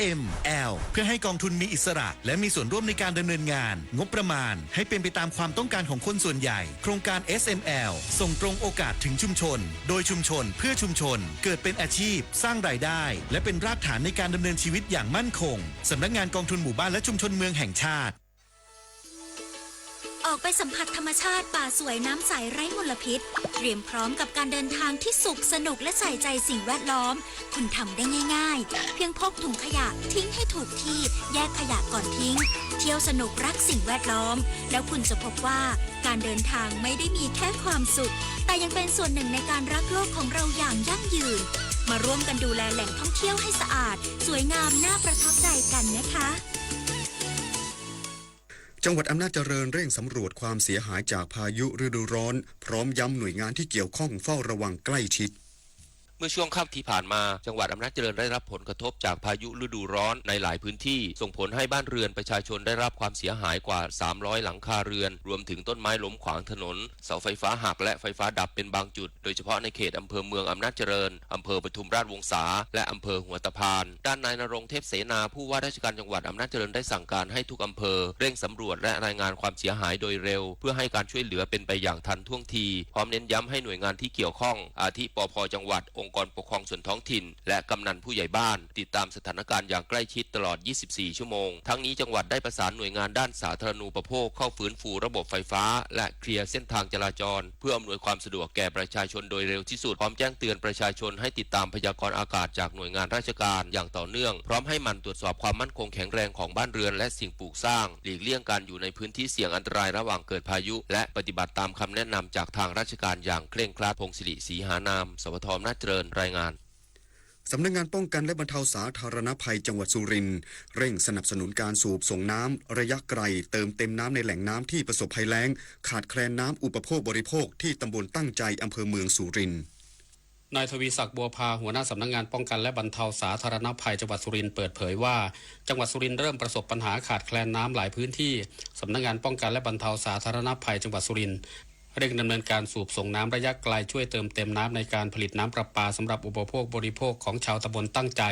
เอส เอ็ม แอล เพื่อให้กองทุนมีอิสระและมีส่วนร่วมในการดำเนินงาน งบประมาณให้เป็นไปตามความต้องการของคนส่วนใหญ่ โครงการ เอส เอ็ม แอล ส่งตรงโอกาสถึงชุมชน โดยชุมชน เพื่อชุมชน เกิดเป็นอาชีพ สร้างรายได้ และเป็นรากฐานในการดำเนินชีวิตอย่างมั่นคง สำนักงานกองทุนหมู่บ้านและชุมชนเมืองแห่งชาติ ออกไปสัมผัสธรรมชาติป่าสวยน้ำใสไร้มลพิษ เตรียมพร้อมกับการเดินทางที่สุขสนุกและใส่ใจสิ่งแวดล้อม คุณทำได้ง่ายๆ เพียงพกถุงขยะทิ้งให้ถูกที่ แยกขยะก่อนทิ้ง เที่ยวสนุกรักสิ่งแวดล้อม แล้วคุณจะพบว่าการเดินทางไม่ได้มีแค่ความสุข แต่ยังเป็นส่วนหนึ่งในการรักโลกของเราอย่างยั่งยืน มาร่วมกันดูแลแหล่งท่องเที่ยวให้สะอาด สวยงามน่าประทับใจกันนะคะ จังหวัดอำนาจเจริญเร่งสำรวจความเสียหายจากพายุฤดูร้อน พร้อมย้ำหน่วยงานที่เกี่ยวข้องเฝ้าระวังใกล้ชิด เมื่อช่วงค่ำที่ผ่านมา จังหวัดอำนาจเจริญได้รับผลกระทบจากพายุฤดูร้อนในหลายพื้นที่ ส่งผลให้บ้านเรือนประชาชนได้รับความเสียหายกว่า สามร้อย หลังคาเรือน รวมถึงต้นไม้ล้มขวางถนน เสาไฟฟ้าหักและไฟฟ้าดับเป็นบางจุด โดยเฉพาะในเขตอำเภอเมืองอำนาจเจริญ อำเภอปทุมราชวงศา และอำเภอหัวตะพาน ด้านนายณรงค์ เทพเสนา ผู้ว่าราชการจังหวัดอำนาจเจริญได้สั่งการให้ทุกอำเภอเร่งสำรวจและรายงานความเสียหายโดยเร็ว เพื่อให้การช่วยเหลือเป็นไปอย่างทันท่วงที พร้อมเน้นย้ำให้หน่วยงานที่เกี่ยวข้อง อาทิ ปภ จังหวัด องค์กรปกครองส่วนท้องถิ่น และกำนันผู้ใหญ่บ้าน ติดตามสถานการณ์อย่างใกล้ชิดตลอด ยี่สิบสี่ ชั่วโมง ทั้งนี้จังหวัดได้ประสานหน่วยงานด้านสาธารณูปโภคเข้าฟื้นฟูระบบไฟฟ้า และเคลียร์เส้นทางจราจร เพื่ออำนวยความสะดวกแก่ประชาชนโดยเร็วที่สุด พร้อมแจ้งเตือนประชาชนให้ติดตามพยากรณ์อากาศจากหน่วยงานราชการอย่างต่อเนื่อง พร้อมให้หมั่นตรวจสอบความมั่นคงแข็งแรงของบ้านเรือนและสิ่งปลูกสร้าง หลีกเลี่ยงการอยู่ในพื้นที่เสี่ยงอันตรายระหว่างเกิดพายุ และปฏิบัติตามคำแนะนำจากทางราชการอย่างเคร่งครัด พงศิริ ศรีหานาม สวท อำนาจเจริญ รายงาน สำนักงานป้องกันและบรรเทาสาธารณภัยจังหวัดสุรินทร์ เร่งสนับสนุนการสูบส่งน้ำระยะไกล เติมเต็มน้ำในแหล่งน้ำที่ประสบภัยแล้ง ขาดแคลนน้ำอุปโภคบริโภคที่ตำบลตั้งใจ อำเภอเมืองสุรินทร์ นายทวีศักดิ์ บัวพา หัวหน้าสำนักงานป้องกันและบรรเทาสาธารณภัยจังหวัดสุรินทร์เปิดเผยว่า จังหวัดสุรินทร์เริ่มประสบปัญหาขาดแคลนน้ำหลายพื้นที่ สำนักงานป้องกันและบรรเทาสาธารณภัยจังหวัดสุรินทร์ เร่งดำเนินการสูบส่งน้ำระยะไกล ช่วยเติมเต็มน้ำในการผลิตน้ำประปาสำหรับอุปโภคบริโภคของชาวตำบลตั้งใจ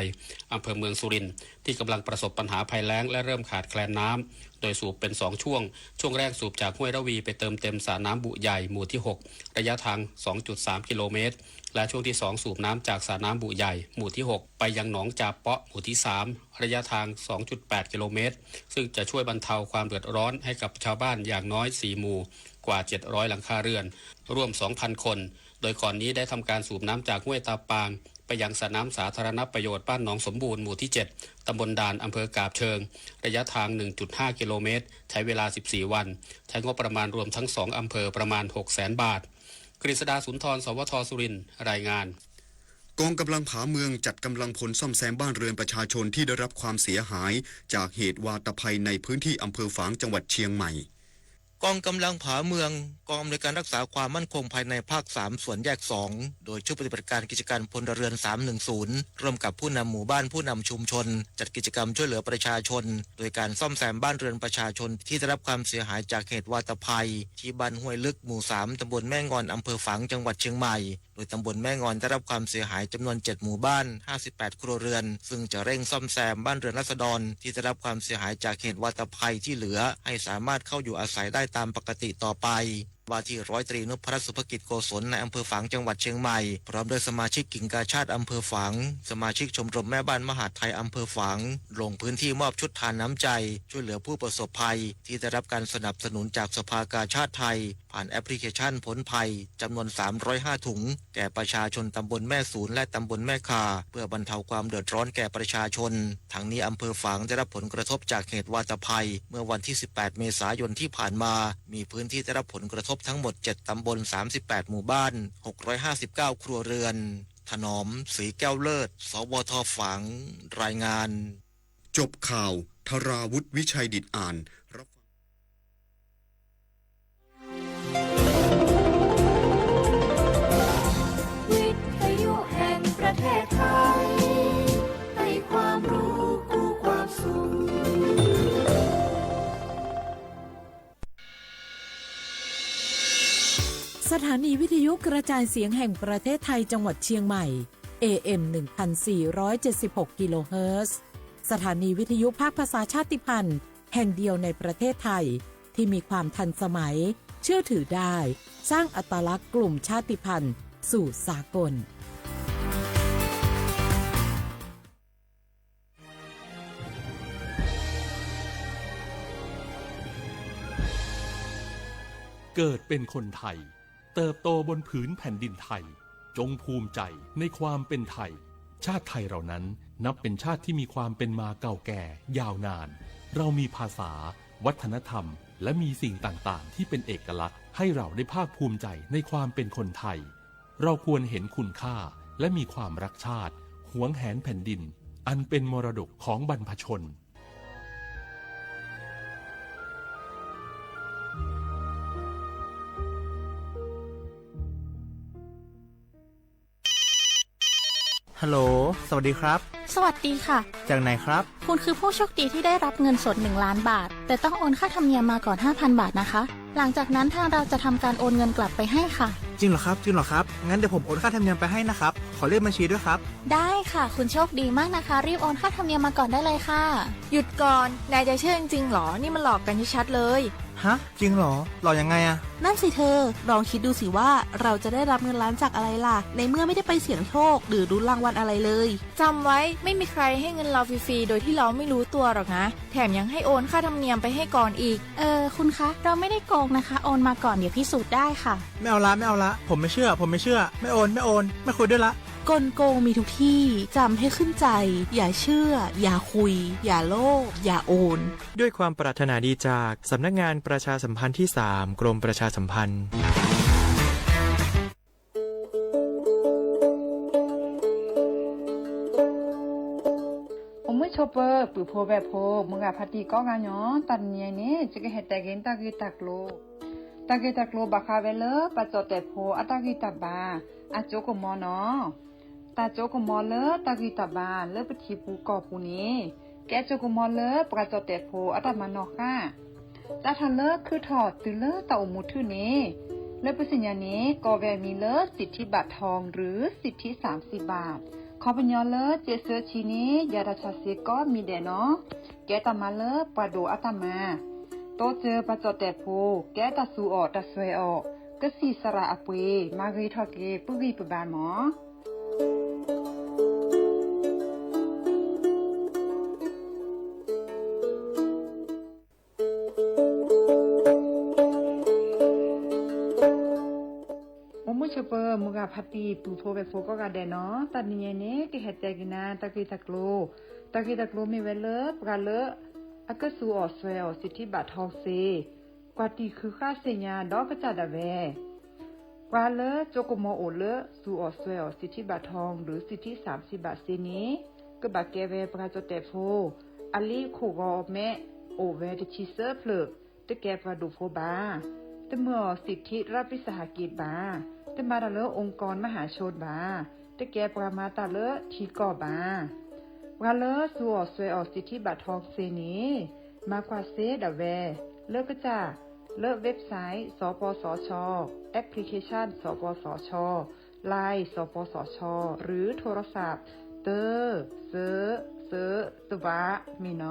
อำเภอเมืองสุรินทร์ ที่กำลังประสบปัญหาภัยแล้งและเริ่มขาดแคลนน้ำ โดยสูบเป็นสองช่วง ช่วงแรกสูบจากห้วยระวีไปเติมเต็มสระน้ำบุใหญ่หมู่ที่หก ระยะทาง สองจุดสาม กิโลเมตร และช่วงที่สองสูบน้ำจากสระน้ำบุใหญ่หมู่ที่หก ไปยังหนองจาเปาะหมู่ที่สาม ระยะทาง สองจุดแปด กิโลเมตร ซึ่งจะช่วยบรรเทาความเดือดร้อนให้กับชาวบ้านอย่างน้อยสี่หมู่ กว่าเจ็ดร้อยหลังคาเรือน ร่วมสองพันคน โดยก่อนนี้ได้ทำการสูบน้ำจากห้วยตาปาง ไปยังสระน้ำสาธารณประโยชน์บ้านหนองสมบูรณ์หมู่ที่เจ็ด ตำบลด่าน อำเภอกาบเชิง ระยะทาง หนึ่งจุดห้า กิโลเมตร ใช้เวลา สิบสี่ วัน ใช้งบประมาณรวมทั้งสองอำเภอประมาณ หกแสน บาท กฤษดา สุนทร สวท สุรินทร์ รายงาน กองกำลังผาเมืองจัดกำลังพลซ่อมแซมบ้านเรือนประชาชนที่ได้รับความเสียหายจากเหตุวาตภัยในพื้นที่อำเภอฝางจังหวัดเชียงใหม่ กองกำลังผาเมือง กองอำนวยการรักษาความมั่นคงภายในภาคสาม ส่วนแยกสอง โดยชุดปฏิบัติการกิจการพลเรือน สามหนึ่งศูนย์ ร่วมกับผู้นำหมู่บ้านผู้นำชุมชน จัดกิจกรรมช่วยเหลือประชาชน โดยการซ่อมแซมบ้านเรือนประชาชนที่ได้รับความเสียหายจากเหตุวาตภัย ที่บ้านห้วยลึก หมู่สาม ตำบลแม่งอน อำเภอฝาง จังหวัดเชียงใหม่ โดยตำบลแม่งอนได้รับความเสียหายจำนวนเจ็ดหมู่บ้าน ห้าสิบแปดครัวเรือน ซึ่งจะเร่งซ่อมแซมบ้านเรือนราษฎรที่ได้รับความเสียหายจากเหตุวาตภัยที่เหลือ ให้สามารถเข้าอยู่อาศัยได้ตามปกติต่อไป ว่าที่ร้อยตรีนพรัตน์ สุภกิจโกศล นายอำเภอฝาง จังหวัดเชียงใหม่ พร้อมด้วยสมาชิกกิ่งกาชาดอำเภอฝาง สมาชิกชมรมแม่บ้านมหาดไทยอำเภอฝาง ลงพื้นที่มอบชุดทานน้ำใจ ช่วยเหลือผู้ประสบภัย ที่ได้รับการสนับสนุนจากสภากาชาดไทย ผ่านแอปพลิเคชันพ้นภัย จำนวน สามร้อยห้า ถุง แก่ประชาชนตำบลแม่สูนและตำบลแม่ข่า เพื่อบรรเทาความเดือดร้อนแก่ประชาชน ทั้งนี้อำเภอฝางได้รับผลกระทบจากเหตุวาตภัย เมื่อวันที่ สิบแปด เมษายนที่ผ่านมา มีพื้นที่ได้รับผลกระทบทั้งหมด เจ็ด ตำบล สามสิบแปด หมู่บ้าน หกร้อยห้าสิบเก้า ครัวเรือน ถนอม ศรีแก้วเลิศ สวท ฝาง รายงาน จบข่าว ธราวุฒิ วิชัยดิษฐ์อ่าน รับฟัง วิทยุแห่งประเทศไทย ให้ความรู้คู่ความสุข สถานีวิทยุกระจายเสียงแห่งประเทศไทยจังหวัดเชียงใหม่ เอ เอ็ม หนึ่งพันสี่ร้อยเจ็ดสิบหก กิโลเฮิรตซ์ สถานีวิทยุภาคภาษาชาติพันธุ์แห่งเดียวในประเทศไทยที่มีความทันสมัย เชื่อถือได้ สร้างอัตลักษณ์กลุ่มชาติพันธุ์สู่สากล เกิดเป็นคนไทย เติบโตบนผืนแผ่นดินไทย จงภูมิใจในความเป็นไทย ชาติไทยเรานั้นนับเป็นชาติที่มีความเป็นมาเก่าแก่ยาวนาน เรามีภาษา วัฒนธรรม และมีสิ่งต่างๆ ที่เป็นเอกลักษณ์ ให้เราได้ภาคภูมิใจในความเป็นคนไทย เราควรเห็นคุณค่า และมีความรักชาติ หวงแหนแผ่นดิน อันเป็นมรดกของบรรพชน ฮัลโหล สวัสดีครับ สวัสดีค่ะ จากไหนครับ คุณคือผู้โชคดีที่ได้รับเงินสด หนึ่งล้านบาท แต่ต้องโอนค่าธรรมเนียมมาก่อน ห้าพันบาทนะคะ หลังจากนั้นทางเราจะทำการโอนเงินกลับไปให้ค่ะ จริงเหรอครับ จริงเหรอครับ งั้นเดี๋ยวผมโอนค่าธรรมเนียมไปให้นะครับ ขอเลขบัญชีด้วยครับ ได้ค่ะ คุณโชคดีมากนะคะ รีบโอนค่าธรรมเนียมมาก่อนได้เลยค่ะ หยุดก่อน นายจะเชื่อจริงๆหรอ นี่มันหลอกกันชัดๆเลย ฮะ จริงเหรอ หลอกยังไงอะ นั่นสิเธอ ลองคิดดูสิว่าเราจะได้รับเงินล้านจากอะไรล่ะ ในเมื่อไม่ได้ไปเสี่ยงโชคหรือลุ้นรางวัลอะไรเลย จำไว้ ไม่มีใครให้เงินเราฟรีๆโดยที่เราไม่รู้ตัวหรอกนะ แถมยังให้โอนค่าธรรมเนียมไปให้ก่อนอีก เออ คุณคะ เราไม่ได้โกงนะคะ โอนมาก่อน เดี๋ยวพิสูจน์ได้ค่ะ ไม่เอาละ ไม่เอาละ ผมไม่เชื่อ ผมไม่เชื่อ ไม่โอน ไม่โอน ไม่คุยด้วยละ กลโกงมีทุกที่ จำให้ขึ้นใจ อย่าเชื่อ อย่าคุย อย่าโลภ อย่าโอน ด้วยความปรารถนาดีจากสำนักงานประชาสัมพันธ์ที่สาม กรมประชาสัมพันธ์ အိၣ်မုာ်ဆိးပၢၤ ပုၢ်ဖိဝဲၢ်ဖိ မုၢ်ဂၤဖါတံၢ်ကိးဂၤညီ တၢ်တနံၤအံၤန့ၣ် ယကဟဲတဲက့ၤတၢ်ဂ့ၢ်တၢ်ကျိၤ, တၢ်ဂ့ၢ်တၢ်ကျိၤဘၣ်ဃးဝဲလၢ ပှၤကၠီၣ်တဲာ်ဖိအတၢ်ဂံၢ်တၢ်ဘါ အစိကမီၤနီၤ. တၢ်စိကမီၤလၢတၢ်ဂံၢ်တၢ်ဘါလၢပထံပူၤကီၢ်ပူၤန့ၣ် ကဲစိကမီၤလၢပှၤကၠီၣ်တဲာ်ဖိအတၢ်မၤနီၣ်ဃၣ် တၢ်ထီၣ်လၢခုထီၣ်တုၤလၢတၢ်အိၣ်မူထူၣ်န့ၣ် လၢပသ့ၣ်ညါန့ၣ် ကိးဝဲအမံၤလၢ สิทธิบัตรทอง หรือ สิทธิสามสิบบาท ခီပညီလၢ ကဲစၢဆံန့ၣ်ယၤတၢ်ဆါစ့ကိးမံၤဒဲးနီၤ. ကဲတၢ်မၤလၢပှၤဒိၣ်အတၢ်မၤ တိစၢၤပှၤကၠီၣ်တဲာ်ဖိ ကဲတၢ်သူအီၤတၢ်စွဲအီၤ ကသံၣ်သရၣ်အပှ့ၤ မၤဂ့ၤထီၣ်က့ၤပုၢ်ဂံၢ်ပဘါမၢ်. အိၣ်မုာ်ဆိးပၢၤ မုၢ်ဂၤဖါတံၢ် ပုၢ်ဖိဝဲၢ်ဖိကိးဂၤဒဲးနီၤ, တၢ်တနံၤအံၤန့ၣ် ကဟဲတဲက့ၤနၤတၢ်ဂ့ၢ်တၢ်ကျိၤ, တၢ်ဂ့ၢ်တၢ်ကျိၤမ့ၢ်ဝဲလၢ ပှၤလၢအကသူအီၤစွဲအီၤ สิทธิบัตรทอง စ့ ကွၢ်တံၢ်ဃုဃၣ်သ့ၣ်ညါဒီးကစၢ်ဒၣ်ဝဲ ပှၤလၢစိကမီၤအိၣ်လၢသူအီၤစွဲအီၤ สิทธิบัตรทอง หรือ สิทธิสามสิบบาท စ့န့ၣ် ကဘၣ်ကဲဝဲပှၤကၠီၣ်တဲာ်ဖိ အလံာ်ခိၣ်ဂီၤမဲးအိၣ်ဝဲတဆံသၢဖျၢၣ်, တကဲပှၤဒိၣ်ဖိဘၣ်, တမၤအီၤ สิทธิรัฐวิสาหกิจ ဘၣ်, တမၤတၢ်လၢ องค์กรมหาชน ဘၣ်, တကဲပှၤမၤတၢ်လၢထံကီၢ်ဘၣ်. ပှၤလၢသူအီၤစွဲအီၤ สิทธิบัตรทอง စ့န့ၣ် မၤကွၢ်စ့ဒၣ်ဝဲ လၢကစၢ် လၢ website สปสช application สปสช Line สปสช หรือโทรศัพท์ တၢ စၢ စၢ တဝး မ့ၢ်နီ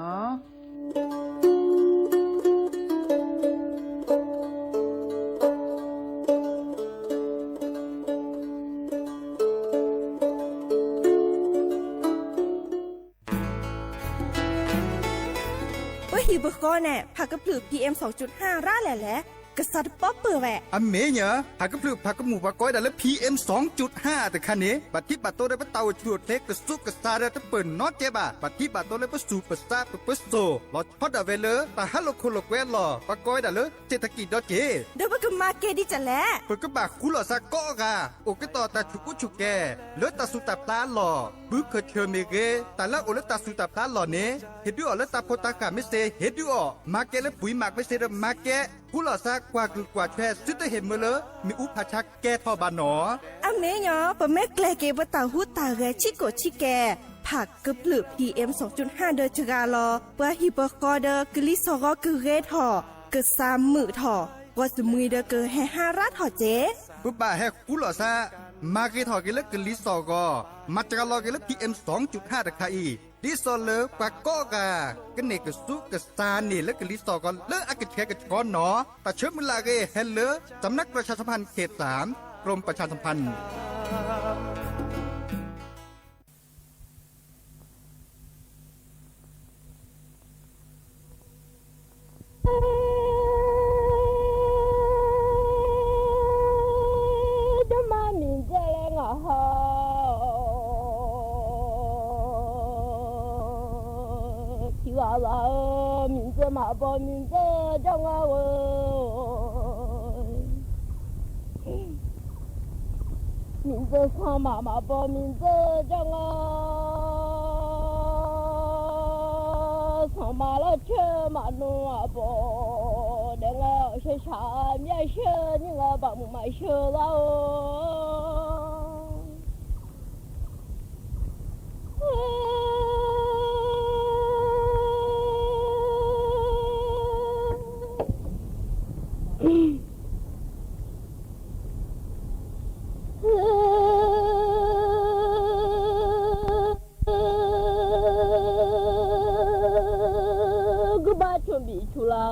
ၤ. ပဟံၣ်ပဃီန့ၣ် ဖးကဖျၢၣ် พีเอ็ม สองจุดห้า ရၣ်လဲၣ်လဲၣ်, ကစးတပီၢ်ပၢၢ်ဝဲ. အမ့ၢ်ညီ, ဖးကဖျၢၣ်ဖးကမူၣ်ပှၤကိးဝဲဒၣ်လၢ พีเอ็ม สองจุดห้า တခါန့ၣ် ဘၣ်ထံးဘၣ်တိၢ်ဒီးပတၢ်အိၣ်ဆူၣ်အိၣ်ချ့ကစူးကစၢ်ဒီးတပၢၢ်နီတကဲဘၣ်, ဘၣ်ထံးဘၣ်တိၢ်လၢပသူၣ်ပသးပပၢၤစိၤ လီၤဆီဒၣ်ဝဲလၢ တၢ်ဟးလိာ်ခိၣ်လိာ်ကွဲအလီၢ် ပှၤကိးဝဲဒၣ်လၢ เศรษฐกิจ ဒီးက့ၤ ဒီးပကမၤကဲဒ်လဲၣ်. ပကဘၣ်ဃူလိာ်သးကိးဂၤ အိၣ်ကတီၢ်တၢ်ဆူၣ်ကူဆူၣ်ကဲ လၢတၢ်ဆူၣ်တၢ်ဖျါအလီၢ်, ဘုခၢၣ်ဆၢၣ်မ့ၢ်ဂ့ၤ, တၢ်လၢအအိၣ်လၢတၢ်ဆူၣ်တၢ်ဖျါအလီၢ်န့ၣ် ဟ့ၣ်ဒုးအီၤလၢတၢ်ဖိတၢ်ဃၢ်မ့ၢ်စ့ ဟ့ၣ်ဒုးအီၤ, မၤကဲလၢပှၤမၤကမ့ၢ်စ့ဒီးမၤကဲ, ဃူလိာ်သးကွၢ်ကုၢ်ကွၢ်ဆွဲ သုတဟ့ၣ်မၢလၢ မ့ၣ်အူဖးဆါကဲထီၣ်ဘၣ်နီၤ. အမ့ၢ်ညီ, ပမ့ၢ်ကျဲၤက့ၤပတၢ်ဟူးတၢ်ဂဲၤဆံးကိာ်ဆံးကဲ, ဖးကဖျၢၣ် พีเอ็ม สองจุดห้า ဒီးစှၤလီၤ, ပှၤဟံၣ်ပဃီဒီးကလံၤစီၤဂီၤကဂ့ၤထီၣ်, ကစၢ်မုာ်ထီၣ်, ပှၤတမှံၤဒီးကဟဲဟါရၣ်ထီၣ်က့ၤ. ပဘၣ်ဟဲဃူလိာ်သး, မၤဂ့ၤထီၣ်က့ၤလၢကလံၤစီၤဂီၤ, မၤစှၤလီၤက့ၤလၢ พีเอ็ม สองจุดห้า တခါအံၤ ဒ်သိးလၢပှၤကိးဂၤ ကန့ၢ်ကဆူးကစၢ်န့ၣ်လၢကလံၤစိးကီး လၢအကဆှဲကဆှီနီၤ. တၢ်ဆၢမုၢ်လၢ်အဂ့ၢ် ဟဲလၢ สำนักประชาสัมพันธ์เขตสาม กรมประชาสัมพันธ์ ဒိၣ်မးမံၤဒၢလၢငါဟီ ထံဂၤလၢ်ဧၢ, မံၤဒၢမၤဘီမံၤဒၢ ဒီးငါဧၢ, မံၤဒၢစီၤမၤမၤဘီမံၤဒၢ ဒီးငါ စီၤမၤလီၤဆၢမၤနီၤအဘီ ဒီးငါ အီၣ်ဆၢဆၢမ့ၢ်အဆၢ န့ၣ်ငါဘၣ်မုာ်မၤဆၢလီၤဧၢ. ကဘၣ်ဆိၣ်ဘံၣ်ဆူၣ်လၢ်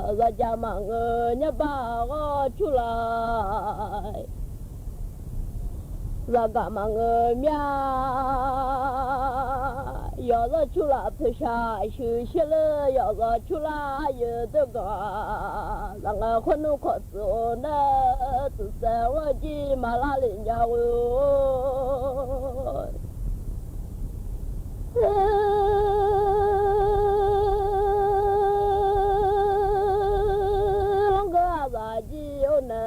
လၢကမၤငၢၤညါဘၣ်ဂီၢ်ဆူၣ်လၢ် လၢကမၤငၢၤမ့ၢ် ယီၤလီၤဆူၣ်လၢ်ဖုးဆါ ဆူၣ်ဆ့လၢယီၤလီၤဆူၣ်လၢ်ယတဂၤ လၢငါဃိနူာ်ခီၣ်စူၤနၢ သူၣ်စဲဝဲကံမၤလၢလံာ်ညါဝဲ လီၤကဂၤကံအိၣ်နၢ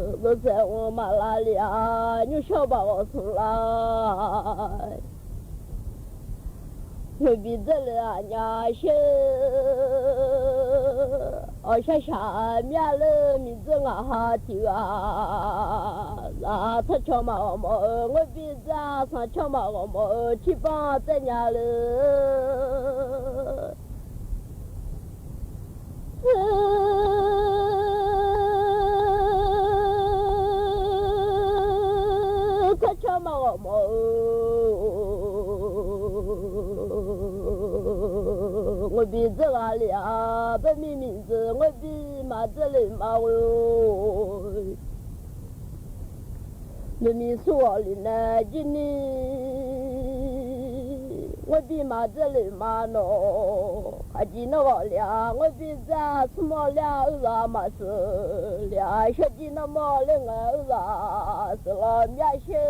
သူၣ်စဲဝဲမၤလၢလံာ်အါ ညိၣ်ဆီဘၣ်ဂီၤဆူၣ်လၢ် မ့ၢ်ဘံၣ်ဒၢလၢအညါရှဲ အီၣ်ဆၣ်ဆၣ်မ့ၢ်လၢမံၤဒၢငါဟးထံၣ်ဂၤ လၢထီၣ်ဆီမၤဂီၤမီၢ်ဧၢ ငွ့ဘံၣ်ဒၢသီဆီမၤဂီၤမီၢ်ဧၢ ထံပီသ့ၣ်ညါလၢ ထီၣ်ဆီမၤဂီၤမီၢ်ဧၢ ငွ့ဘံၣ်ဒၢဂၤလံဧါ ပမံၤမံၤဒၢ ငွ့ဘံၣ်မၤဒၢလံမၤဧၢ မ့မံၤဆူၣ်ဂီၤလံနၤကံနံၤ ငွ့ဘံၣ်မၤဒၢလံမၤနီၤ အကံနီၣ်ဂီၤလံဧါ ငွ့ဘံၣ်ဒၢဆူၣ်မီၢ်လၢအုၣ်လီၤမၤစၢၤလံဧါ ဆၢကံနီၣ်မီၢ်လၢငါအုၣ်လီၤ စလီၤမ့ၢ်ရှဲ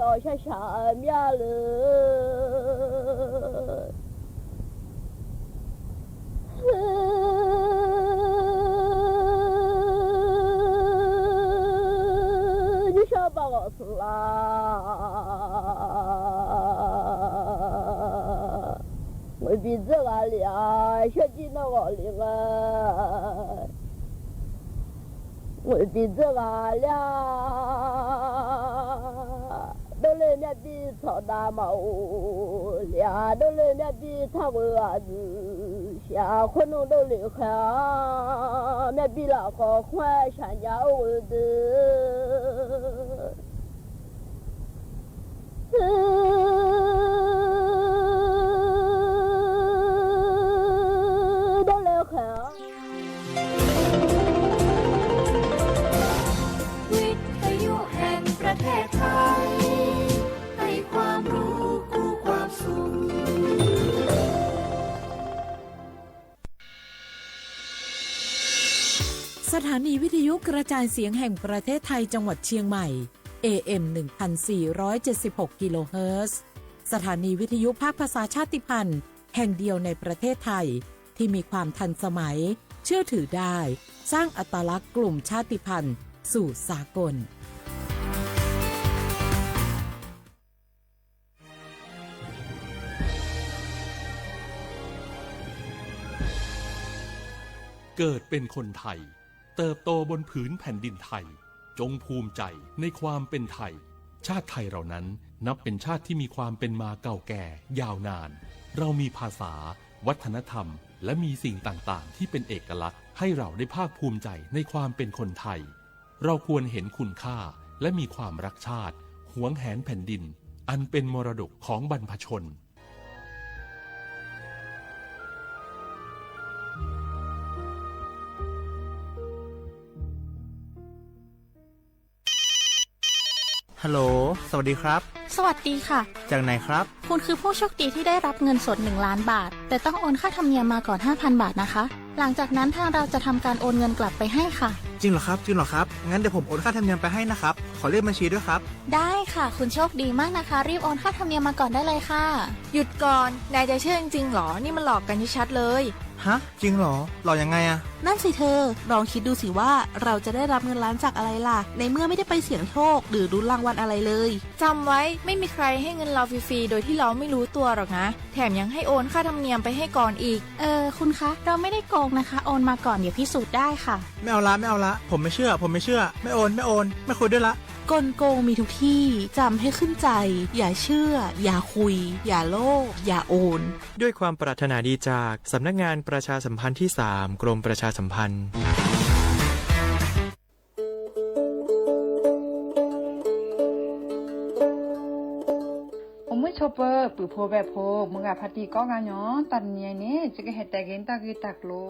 အီၣ်ဆၣ်ဆၣ်မ့ၢ်လၢ ယဆှီဘၣ်ဂီၤဆူၣ်လၢ် ငွ့ဘံၣ်ဒၢဂၤလံဧါ ဆၢကံနီၣ်ဂီၤလံဧါ ငွ့ဘံၣ်ဒၢဂၤလံဧါ ဒိၣ်လၢမ့ၢ်ဘံၣ်ထီၣ်ဒၣ်မၤအိၣ်လံဧါ ဒိၣ်လၢမ့ၢ်ဘံၣ်ထီၣ်ဂုၤဂၤဒုး ဆှၢခိၣ်နူာ်ဒိၣ်လံဃဲဧါ မ့ၢ်ဘံၣ်လၢဃီခွဲးဆၣ်ညါအိၣ်ဂုၤဒုး ဒိၣ်လၢဃဲဧါ วิทยุแห่งประเทศไทย ให้ความรู้คู่ความสุข สถานีวิทยุกระจายเสียงแห่งประเทศไทยจังหวัดเชียงใหม่ เอ เอ็ม หนึ่งพันสี่ร้อยเจ็ดสิบหก กิโลเฮิรตซ์ สถานีวิทยุภาคภาษาชาติพันธุ์แห่งเดียวในประเทศไทย ที่มีความทันสมัย เชื่อถือได้ สร้างอัตลักษณ์กลุ่มชาติพันธุ์สู่สากล เกิดเป็นคนไทย เติบโตบนผืนแผ่นดินไทย จงภูมิใจในความเป็นไทย ชาติไทยเรานั้นนับเป็นชาติที่มีความเป็นมาเก่าแก่ยาวนาน เรามีภาษา วัฒนธรรม และมีสิ่งต่างๆ ที่เป็นเอกลักษณ์ ให้เราได้ภาคภูมิใจในความเป็นคนไทย เราควรเห็นคุณค่าและมีความรักชาติ หวงแหนแผ่นดิน อันเป็นมรดกของบรรพชน ฮัลโหล สวัสดีครับ สวัสดีค่ะ จากไหนครับ คุณคือผู้โชคดีที่ได้รับเงินสดหนึ่งล้านบาท แต่ต้องโอนค่าธรรมเนียมมาก่อนห้าพันบาทนะคะ หลังจากนั้นทางเราจะทำการโอนเงินกลับไปให้ค่ะ จริงเหรอครับ จริงเหรอครับ งั้นเดี๋ยวผมโอนค่าธรรมเนียมไปให้นะครับ ขอเลขบัญชีด้วยครับ ได้ค่ะ คุณโชคดีมากนะคะ รีบโอนค่าธรรมเนียมมาก่อนได้เลยค่ะ หยุดก่อน นายจะเชื่อจริงๆหรอ นี่มันหลอกกันชัดๆเลย ฮะ จริงเหรอ หลอกยังไงอะ นั่นสิเธอ ลองคิดดูสิว่าเราจะได้รับเงินล้านจากอะไรล่ะ ในเมื่อไม่ได้ไปเสี่ยงโชคหรือลุ้นรางวัลอะไรเลย จำไว้ ไม่มีใครให้เงินเราฟรีๆโดยที่เราไม่รู้ตัวหรอกนะ แถมยังให้โอนค่าธรรมเนียมไปให้ก่อนอีก เออ คุณคะ เราไม่ได้โกงนะคะ โอนมาก่อน เดี๋ยวพิสูจน์ได้ค่ะ ไม่เอาละ ไม่เอาละ ผมไม่เชื่อ ผมไม่เชื่อ ไม่โอน ไม่โอน ไม่คุยด้วยละ กลโกงมีทุกที่ จำให้ขึ้นใจ อย่าเชื่อ อย่าคุย อย่าโลภ อย่าโอน ด้วยความปรารถนาดีจากสำนักงานประชาสัมพันธ์ที่สาม กรมประชาสัมพันธ์ အိၣ်မုာ်ဆိးပၢၤ ပုၢ်ဖိဝဲၢ်ဖိ မုၢ်ဂၤဖါတံၢ်ကိးဂၤညီ တၢ်တနံၤအံၤန့ၣ် ယကဟဲတဲက့ၤတၢ်ဂ့ၢ်တၢ်ကျိၤ,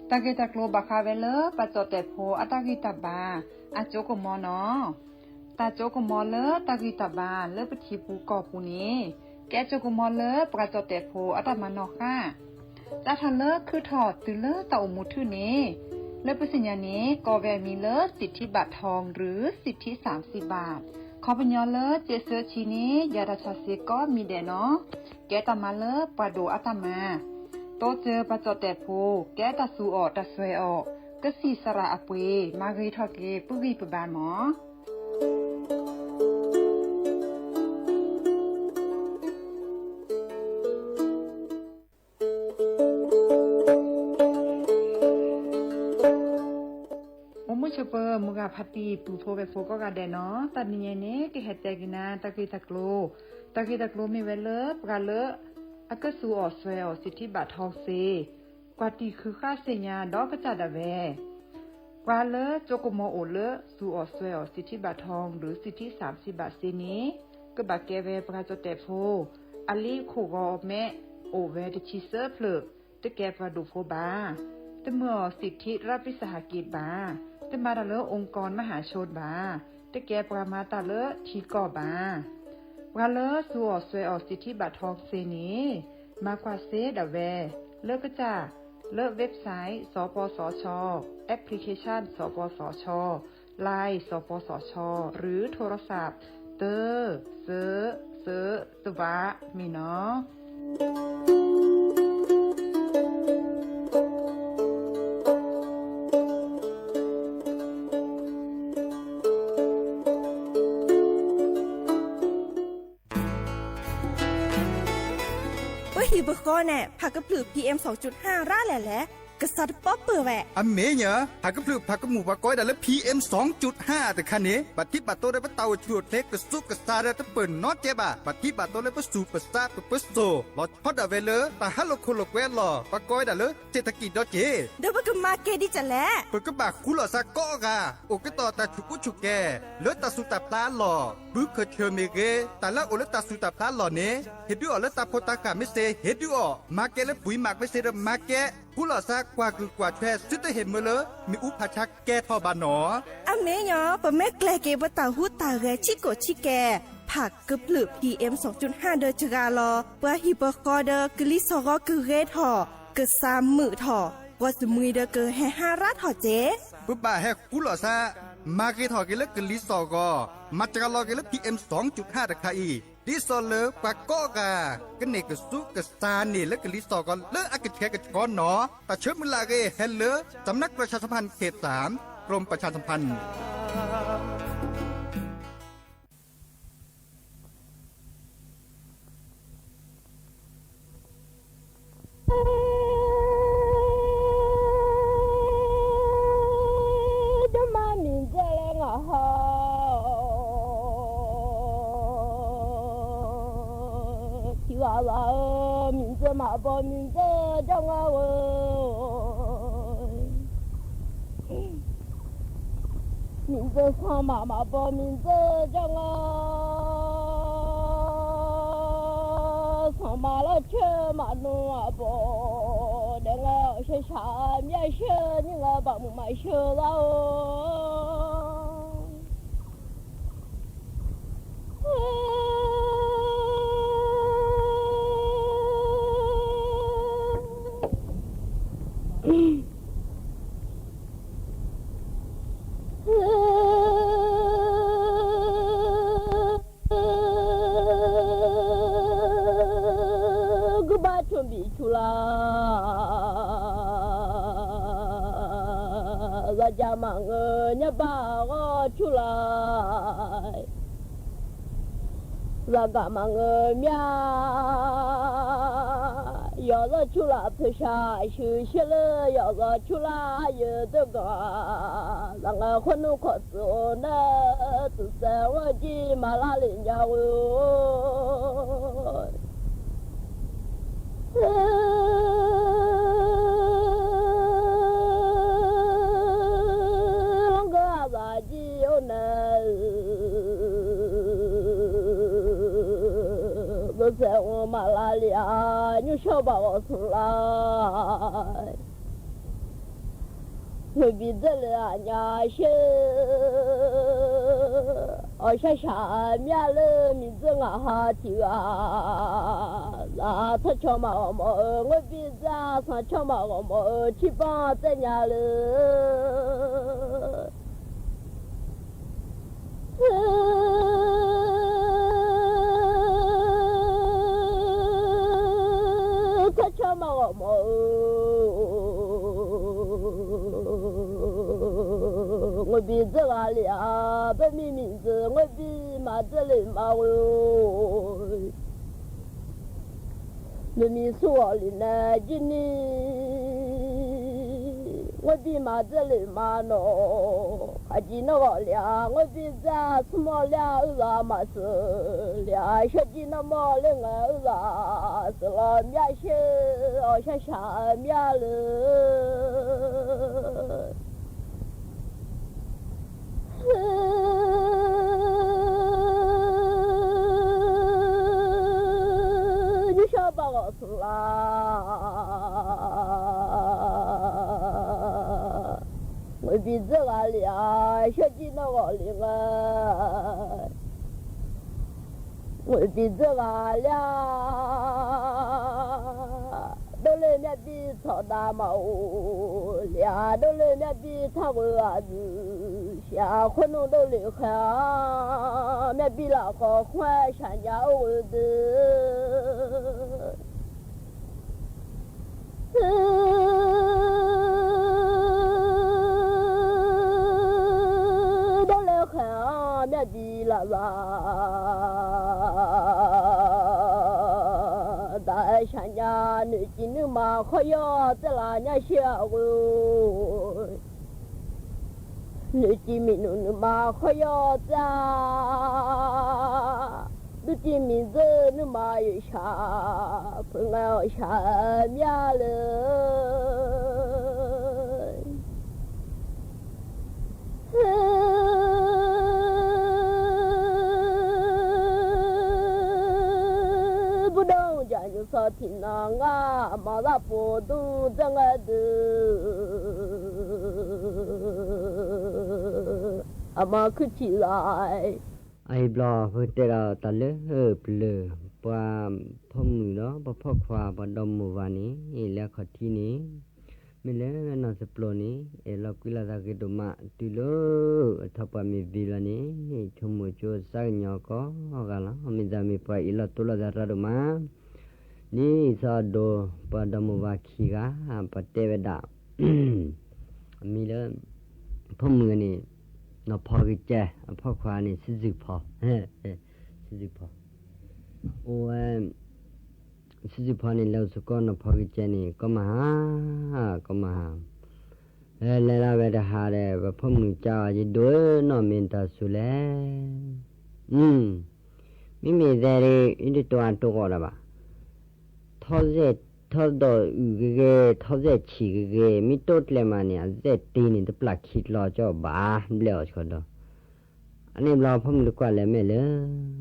တၢ်ဂ့ၢ်တၢ်ကျိၤဘၣ်ဃးဝဲလၢ ပှၤကၠီၣ်တဲာ်ဖိအတၢ်ဂံၢ်တၢ်ဘါ အကၠိကမီၤနီၤ. တၢ်ကၠိကမီၤလၢတၢ်ဂံၢ်တၢ်ဘါလၢပထံပူၤကီၢ်ပူၤန့ၣ် ကဲကၠိကမီၤလၢပှၤကၠီၣ်တဲာ်ဖိအတၢ်မၤနီၣ်ဃာ် စးထီၣ်လၢခုထီၣ်တုၤလၢတၢ်အိၣ်မူထူၣ်န့ၣ် လၢပသ့ၣ်ညါန့ၣ် ကိးဝဲအမံၤလၢ สิทธิบัตรทอง หรือ สิทธิสามสิบบาท ခီပညီလၢ ကၠ့စၢဆံန့ၣ် ယၤတၢ်ဆါစ့ကိးမံၤဒဲးနီၤ. ကဲတၢ်မၤလၢပှၤဒိၣ်အတၢ်မၤ, တိစၢၤပှၤကၠီၣ်တဲာ်ဖိ ကဲတၢ်သူၣ်အီၣ်တၢ်စွဲအီၣ်, ကစံၣ်စရၣ်အပှ့ၤ မၤဂ့ၤထီၣ်က့ၤပဂံၢ်ပဘါမီၤ. အိၣ်မုာ်ဆိးပၢၤ မုၢ်ဂၤဖါတံၢ် ပုၢ်ဖိဝဲၢ်ဖိကိးဂၤဒဲးနီၤ, တၢ်တနံၤအံၤန့ၣ် ကဟဲတဲက့ၤနၤတၢ်ဂ့ၢ်တၢ်ကျိၤ, တၢ်ဂ့ၢ်တၢ်ကျိၤမ့ၢ်ဝဲလၢ ပှၤလၢ အကသူၣ်အီၣ်စွဲအီၣ် สิทธิบัตรทอง စ့ ကွၢ်တံၢ်ဃုာ်ဃာ်သ့ၣ်ညါဒီးကစၢ်ဒၣ်ဝဲ ပှၤလၢကၠိကမီၤအိၣ်လၢ သူၣ်အီၣ်စွဲအီၣ် สิทธิบัตรทอง หรือ สิทธิสามสิบบาท စ့န့ၣ် ကဘၣ်ကဲဝဲပှၤကၠီၣ်တဲာ်ဖိ အလံအခိၣ်ဂီၤမဲ အိၣ်ဝဲတဆံသၢဖျၢၣ်, တကဲပှၤဒိၣ်ဖိဘၣ်, တမၤအီၣ် สิทธิรัฐวิสาหกิจ ဘၣ်, တမၤတၢ်လၢ องค์กรมหาชน ဘၣ်, တကဲပှၤမၤတၢ်လၢထံကီၢ်ဘၣ်. ပှၤလၢသူၣ်အီၣ်စွဲအီၣ် สิทธิบัตรทอง စ့န့ၣ် မၤကွၢ်စ့ဒၣ်ဝဲ လၢကစၢ် လၢ website စပစချ, application စပစချ, Line စပစချ หรือโทรศัพท์ သၢ သၢ သၢ သၢ မ့ၢ်နီၤ. ပဟံၣ်ပဃီန့ၣ် ဖးကဖျၢၣ် พีเอ็มสองจุดห้า ရၣ်လဲၣ်လဲၣ်, ကစးတပီၢ်ပၢၢ်ဝဲ. အမ့ၢ်ညီ, ဖးကဖျၢၣ်ဖးကမူၣ်ပှၤကိးဝဲဒၣ်လၢ พีเอ็มสองจุดห้า တခါန့ၣ် ဘၣ်ထံးဘၣ်တီဒီးပတၢ်အိၣ်ဆူၣ်အိၣ်ချ့ကစူးကစါဒီးတပၢၢ်နီတကဲဘၣ်. ဘၣ်ထံးဘၣ်တီလၢပသူၣ်ပသးပပၢၤစိၣ် လီၤဆီဒၣ်ဝဲလၢ တၢ်ဟးလိာ်ခိၣ်လိာ်ကွဲအလီၢ် ပှၤကိးဝဲဒၣ်လၢ เศรษฐกิจ ဒီးက့ၤ ဒီးပကမၤကဲဒ်လဲၣ်. ပကဘၣ်ဃူလိာ်သးကိးဂၤ အိၣ်ကတီၢ်တၢ်ဆူးကူဆူၣ်ကဲ လၢတၢ်သူၣ်တၢ်ဖျးအလီၢ်, ဘုခၢၣ်ဆၢၣ်မ့ၢ်ဂ့ၤ, တၢ်လၢအအိၣ်လၢတၢ်သူၣ်တၢ်ဖျးအလီၢ်န့ၣ် ဟ့ၣ်ဒုးအီၣ်လၢတၢ်ဖိတၢ်ဃၢ်မ့ၢ်စ့ ဟ့ၣ်ဒုးအီၣ်, မၤကဲလၢပှၤမၤကမ့ၢ်စ့ဒီးမၤကဲ, ဃူလိာ်သးကွၢ်ကုၢ်ကွၢ်ထွဲ သုတဟ့ၣ်မၢလၢ မ့ၣ်အူဖးဆါကဲထီၣ်ဘၣ်နီၤ. အမ့ၢ်ညီ, ပမ့ၢ်ကျဲၤက့ၤပတၢ်ဟူးတၢ်ဂဲၤဆံးကိာ်ဆံးကဲ, ဖးကဖျၢၣ် พีเอ็มสองจุดห้า ဒီးစှၤလီၤ, ပှၤဟံၣ်ပဃီဒီးကလံၤစီၣ်ဂီၤကဂ့ၤထီၣ်, ကစၢ်မုာ်ထီၣ်, ပှၤတမှံၤဒီးကဟဲဟါရၣ်ထီၣ်က့ၤ. ပဘၣ်ဟဲဃူလိာ်သး မၤဂ့ၤထီၣ်က့ၤလၢကလံၤစီၣ်ဂီၤ, မၤစှၤလီၤက့ၤလၢ พีเอ็มสองจุดห้า တခါအံၤ, ဒ်သိးလၢပှၤကိးဂၤ ကန့ၢ်ကစူးကစါန့ၢ်လၢကလံၤစီၣ်ဂီၤလၢအကဆှဲကဆှီနီၤ. တၢ်ဆၢမုၢ်လၢ်အဂ့ၢ် ဟဲလၢ สำนักประชาสัมพันธ์เขตสาม กรมประชาสัมพันธ์ မံၤစၢၤ ဆီၣ်မၤမၤဘီ မံၤစၢၤ ကၠီငါ, ဆီၣ်မၤလၢဆၢမၤနူအဘီ, ဒီးငါအီၣ်ဆၣ်ဆၣ်မ့ၢ်အဆၢ န့ၣ်ငါဘၣ်မုာ်မၤဆၢလီၤဧၢ. ကဘၣ်ဆိၣ်ဘံၣ်ဆူၣ်လၢ်, လၢကမၤငါညါဘၣ်ဂီၤဆူၣ်လၢ်, လၢကမၤငါမ့ၢ် ယီၤလီၤဆူၣ်လၢ် ဖုဆၣ်ဆူၣ်ဆ့လၢ ယီၤလီၤဆူၣ်လၢ်ယတဂၤ, လၢငါဃိနူၢ်ခီၣ်စိၤနၢ်, သူၣ်စဲဝဲကံမၤလၢလံာ်ညါဧၢ, လီၤကဘၣ်ကံအိၣ်နၤ ဘၣ်စဲးအိၣ်မၤလၢလံာ်အါ, ညိၣ်ဆှီဘၣ်ဂီၤဆူၣ်လၢ်, မုၢ်ဘံၣ်ဒၢလၢအညါရှဲ, အီၣ်ဆၣ်ဆၣ်မ့ၢ်လၢမံၤစၢၤ ငါဟးထံၣ်ဂၤ, လၢထီၣ်ဆီမၤဂီၤမီၤဧၢ, ငွေဘံၣ်စၢၤ ဆီၣ်ဆီမၤဂီၤမီၤဧၢ, ထံပီၣ်တဲညါလၢ ထီၣ်ဆီမၤဂီၤမီၤဧၢ, ငွေဘံၣ်စၢၤဂၤလံာ်အါ, ပမံၤမံၤစၢၤ ငွေဘံၣ်မၤစၢၤလံာ်မၤဧၢ, မ့မံၤဆူၣ်ဂီၤလံာ်နၤကံန့ၣ်, ငွေဘံၣ်မၤစၢၤလံာ်မၤနီၣ်, အကံနီၣ်ဂီၤလံာ်အါ, ငွေဘံၣ်စၢၤ ဆူမီၢ်လၢအုၣ်လီၤမၤစၢၤလံာ်အါ, ဆှၢကံနီၣ်မီၢ်လၢငါအုၣ်လီၤ, စၢၤလီၤမ့ၢ်ဆှၢ အီၣ်ဆၣ်ဆၣ်မ့ၢ်လၢ ယဆှၢဘၣ်ဂီၤဆူၣ်လၢ်, ငွေဘံၣ်စၢၤဂၤလံာ်အါ, ဆှၢကံနီၣ်ဂီၤလံာ်ဂၤ, ငွေဘံၣ်စၢၤဂၤလံာ်အါ, ဒိၣ်လၢမ့ၢ်ဘံၣ်ထီၣ်ဒၣ်မၤအိၣ်လံာ်အါ, ဒိၣ်လၢမ့ၢ်ဘံၣ်ထီၣ်ဂုၤအဒုး, ဆံးအါဃိနူၣ်ဒိၣ်လၢဃဲအါ, မ့ၢ်ဘံၣ်လၢဃီခွဲးဆၣ်ညါအိၣ်ဂုၤဒုး ဒိၣ်လၢဃဲအါ မ့ၢ်ဘံၣ်လၢ်လၢ်, တၢ်ဆၣ်ညါနုာ်ကံနုာ်မၤခီယီၢ် တဲလၢညါရှဲအဂီၢ် နုာ်တံၤမံၤနုာ်နုာ်မၤခီယီၢ်တၢ်, ဒုးတံၤမံၤဒုးနုာ်မၤယဆၣ်, ဖုငါအီၣ်ဆၣ်မ့ၢ်လၢ ဘူးဒိၣ်ယၤညိၣ်စီၤထံၣ်နီၢ်ငါ, အမၤလၢပိာ်ဒူၣ်တဂၤဒုး, အမၤခုထံၣ်လၢ်, အအံၤဘျီ ပကတဲဒီးတၢ်လၢပျၢၤ ပှၤဖီမုၢ်ဒီး ပှၤဖီခွါ ပှၤဒီမိၢ်ဝၤန့ၣ် လၢအခီၣ်ထံးန့ၣ် မ့ၢ်လၢနီၢ်သပျိၢ်န့ၣ် အဲၣ်လီၤကွံလီၤသးဂ့ၤဒိၣ်မး တုၤလၢအထီၣ်ပှၤမ့ၢ်ဘံလီၤန့ၣ် ဆိကမိၣ်ကၠိစါကညီၤကိးဂၤလီၤ. မ့ၢ်သးမ့ၢ်ပှၤအ့ၣ်လီၤတိၢ်လီၤသးတၢ်ဒိၣ်မး ဒ်စီၤဒိၣ် ပှၤဒီမိၢ်ဝၤခံဂၤ ပှၤတဲဝဲဒၣ် အမံၤလၢ ဖီမုၢ်န့ၣ် နီၢ်ဖီကစဲ အဖီခွါန့ၣ် စံးစူၢ်ဖီ စံးစူၢ်ဖီ အိၣ်ဝဲ စံးစူၢ်ဖီန့ၣ် လဲၤအိၣ်စ့ၢ်ကီးနီၢ်ဖီကစဲန့ၣ် ကိးမုၢ်ဟါ ကိးမုၢ်ဟါ လဲၤလၢဝဲတဟါဒီး ပဖီမုၢ်ကးအီၤ ယဒိၣ်ဧၢ နီၢ်မ့ၢ်တၢ်စူၤလဲၣ်. မ့မ့ၢ်သဲးဒ်အံၤ တတိၤအတိၤဂီၢ်ဒၣ်ဘၣ်. ထီစဲၣ် ထီၣ်ဒိးအုးဂ့ၤဂ့ၤ ထီၣ်စဲၣ်ဆံးဂ့ၤဂ့ၤ မ့ၢ်တအိၣ်ကျဲမးန့ၣ် အစဲၣ်တ့န့ၣ် တပျၢ်ခံကျီကၠီၣ်ဘၣ် ဘျဲၣ်အီၤဆှီဒီး အန့ၣ်ဘျီ ဖိမုၣ်တကွၢ်လဲၤမဲာ်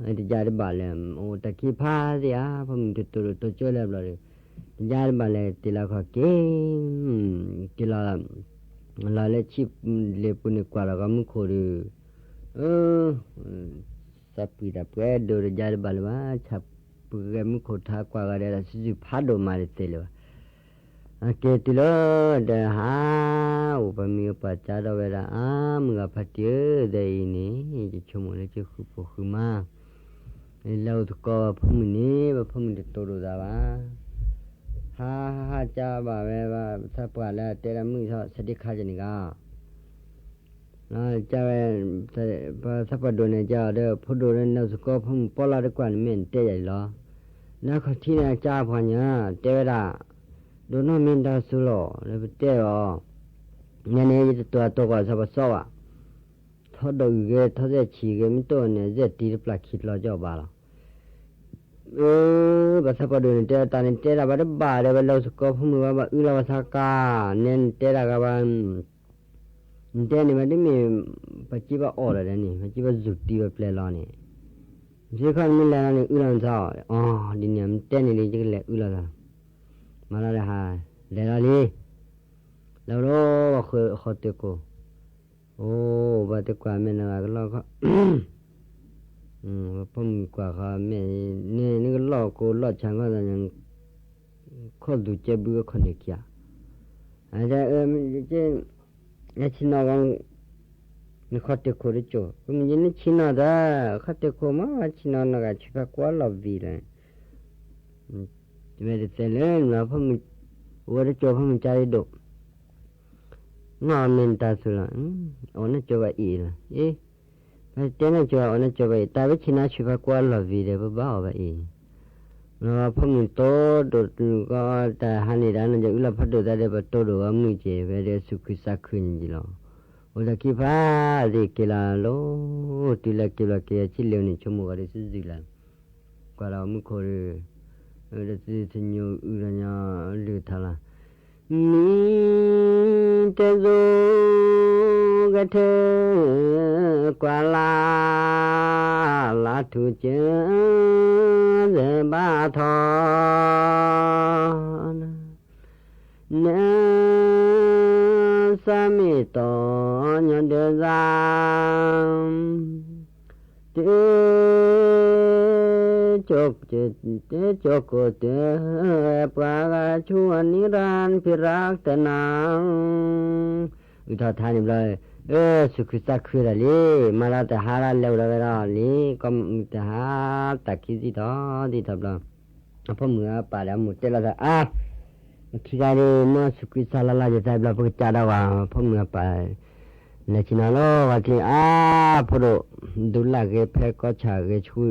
လၢ တယါတဘၣ်လဲၣ် အိၣ်တၢ်ခံဖးသ့ၣ်ဧါ ဖိမုၣ်တတိၤဒိၣ်တိၤကၠိလဲၣ်ဘျီဒီး တယါတဘၣ်လဲၣ် တ့လီၤခီၣ်က့ၤ တ့လီၤ လီၤလၢဆံးလ့ပူၤန့ၣ် ကွၢ်လီၤဂီၤမူခိၣ်ဒီး သးပှံၤတၢ်ပှဲၤဒိၣ်တယါတဘၣ်လၢၤဘၣ် ဆၣ်ပှဲၤမူခိၣ်ထါကွၢ်ဂၤဒီး တၢ်စုဆူၣ်ဖးဒိၣ်မးတသ့လၢၤဘၣ် အက့ၤတုၤလၢ ဒီးဟး အိၣ်ပမံၤပှၢ်ကၢ်ဒီးဝဲဒၣ် အါ မုၢ်ဂၤဖါတံၢ်ဧၢ ဒီးအံၤန့ၣ် ယဆိကမိၣ်လၢယဃုဖိဃုမါ လဲၤအိၣ်သကိးပှၤဖိမုၣ်န့ၣ် ပှၤဖိမုၣ်တတိၤဒိၣ်သးဘၣ် ဟးဟးဟးကၢ်ဘၣ်ဝဲဘၣ် ပသးပှၢ်လၢတဲဒၣ်မုၢ်ထီၣ် ဆဒံခါကန့ၣ်ဂၤ ကၢ်ဝဲ ပသးပှၢ်ဒိၣ်န့ၣ် ကၢ်အီၤဒီး ဖိဒိၣ်ဒီး နအိၣ်သကိးဖိမုၣ်ပီလီၤတကွၢ်န့ၣ် မ့ၢ်နတဲယၤအံၤလီၤ. လၢခီၣ်ထံးန့ၣ် ကၢ်ပှၤညီ တဲဝဲဒၣ် ဒိးနီၢ်မ့ၢ်တၢ်စူၤလီၤ လၢပတဲအီၤ ညါန့ၣ် ယတတိၤအတိၤကွၢ်စီၤပၤစီဘၣ် ထီၣ်ဒိးအုးဂ့ၤ ထီၣ်စဲၣ်ဆံးဂ့ၤ မ့ၢ်တအိၣ်န့ၣ် စဲၣ်တံတပျၢ်ခံကျီကၠီၣ်ဘၣ်လီၤ. အၢ ပသးပှၢ်ဒိၣ်န့ၣ် တဲတၢ်န့ၣ် တဲတၢ်ဘၣ်တဘၣ်ဒီး ပလဲၤအိၣ်သကိးဖိမုၣ်ဘၣ် ဘၣ်အုၣ်လီၤပသးကါ နဲနတဲတၢ်ဂၤဘၣ် နတဲန့ၣ် မ့တမ့ၢ် ပစံးဘၣ်အီၣ်လီၤဒီးန့ၣ် ပစံးဘၣ်စူၤတံပပျဲလီၤန့ၣ် စ့ၢ်ကီးနမ့ၢ်လဲၤလီၤန့ၣ် အုၣ်လီၤနသးအီၤ အီၤ ဒ်န့ၣ် မ့ၢ်တဲန့ၣ်ဒီး ယကလဲၤအုၣ်လီၤသး မၤလီၤဒီးဟး လဲၤလီၤလံ လဲၤလီၤ ပှၤဃုဃီတ့ၢ်ခိၣ် အိၣ် ဘၣ်တကွၢ်မဲာ်နဂၤကလီၢ်ခီ ပှၤဖိမုၣ်ကွၢ်ဃီမဲာ်န့ၣ် နကလီၢ်ကိၢ်လီၢ်ဆၣ်ခီ ခိၣ်သူကဲဘုအခီၣ်န့ၣ်ခံဂၤ အတဲ ယဆ့ၣ်နီၤ နခီၣ်တ့ၢ်ခိၣ်တကၠိၢ် ပမ့ၢ်ယနဆ့ၣ်နီၤတၢ် ခီၣ်တ့ၢ်ခိၣ်မ့ၢ်ဆ့ၣ်နီၤနီၢ်ဂၤ ဆံဖးကွၢ်လီၤဝံၤလီၤ မ့ၢ်တသ့လၢ ဖိမုၣ် ဝဲတကၠိၢ်ဖိမုၣ်ကၢ်ဒိၣ် နီၢ်မ့ၢ်နတၢ်စူၤလီၤ အိၣ်နကၠိၢ်ဘၣ်အံၤလီၤ အ့ ပတဲနကၠိၢ် အိၣ်နကၠိၢ်ဘၣ်အံၤ တၢ်ဝဲဆ့ၣ်နီၤဆံဖးကွၢ်လီၤဝံၤဒီး ပဘၣ်အီၣ်ဘၣ်အံၤ ဖိမုၣ်တိၢ်ဒိၣ်ဂီၢ် တၢ်ဟးန့ၣ်ဒီး နယအုၣ်လီၤဖးဒိၣ်သးဒီး ပတိၢ်ဒိၣ်ဂီၢ်မုၢ်က့ၤ ဝဲဒီးသူၣ်ခုသးခုန့ၣ်ယံၤလီၤ. အိၣ်တၢ်ခံဖးသ့ၣ်က့ၤလီၤလီၤ တုၤလၢက့ၤဘျီက့ၤဆံးလ့န့ၣ် ဆိကမိၣ်ဂီၤဒီးစုစုလၢ ကွၢ်လီၤမူခိၣ်ဒီး ဒီးသုသညိၣ်အုၣ်ဒီးညီလုၢ်ထါလီၤ မံတဲစိကထၢ ကွၢ်လၢ် လၢထူၣ်ကၢ သဘၣ်ထီ န သးမ့ၢ်တီၢ်ညီဒၢသး တ ကၠိကိၣ်တ ပှၤဂၤဆိအနံရၢ်ဖံရၢ်တနၤ အုၣ်ထီၣ်ထါန့ၣ်ဘျီ အၢ သူၣ်ခုသးခုဒီးလံ မၤလီၤတဟါလၢလဲၤအိၣ်ဒီးဝဲဒီးလံ ကိးမုၢ်တဟါ တၢ်ခံသံၣ်ထီၣ်သံၣ်ထီၣ်ဘျီ အဖိမုၣ်အပၢ်ဒီးအမိၢ်တဲလိာ်သး အါ ပခံဂၤဒီး မ့ၢ်သူၣ်ခုသးလီလါယသးဘျီ ပကစၢ်ဒၣ်ဝဲ ဖိမုၣ်အပၢ် လဲၤဆ့ၣ်နီၤလီၤဂီၤကျ့ အါ ဖိဒိၣ် ဒုးလၢ်ဂ့ၤဖဲကီၢ်ဆၣ်ဂ့ၤဆူ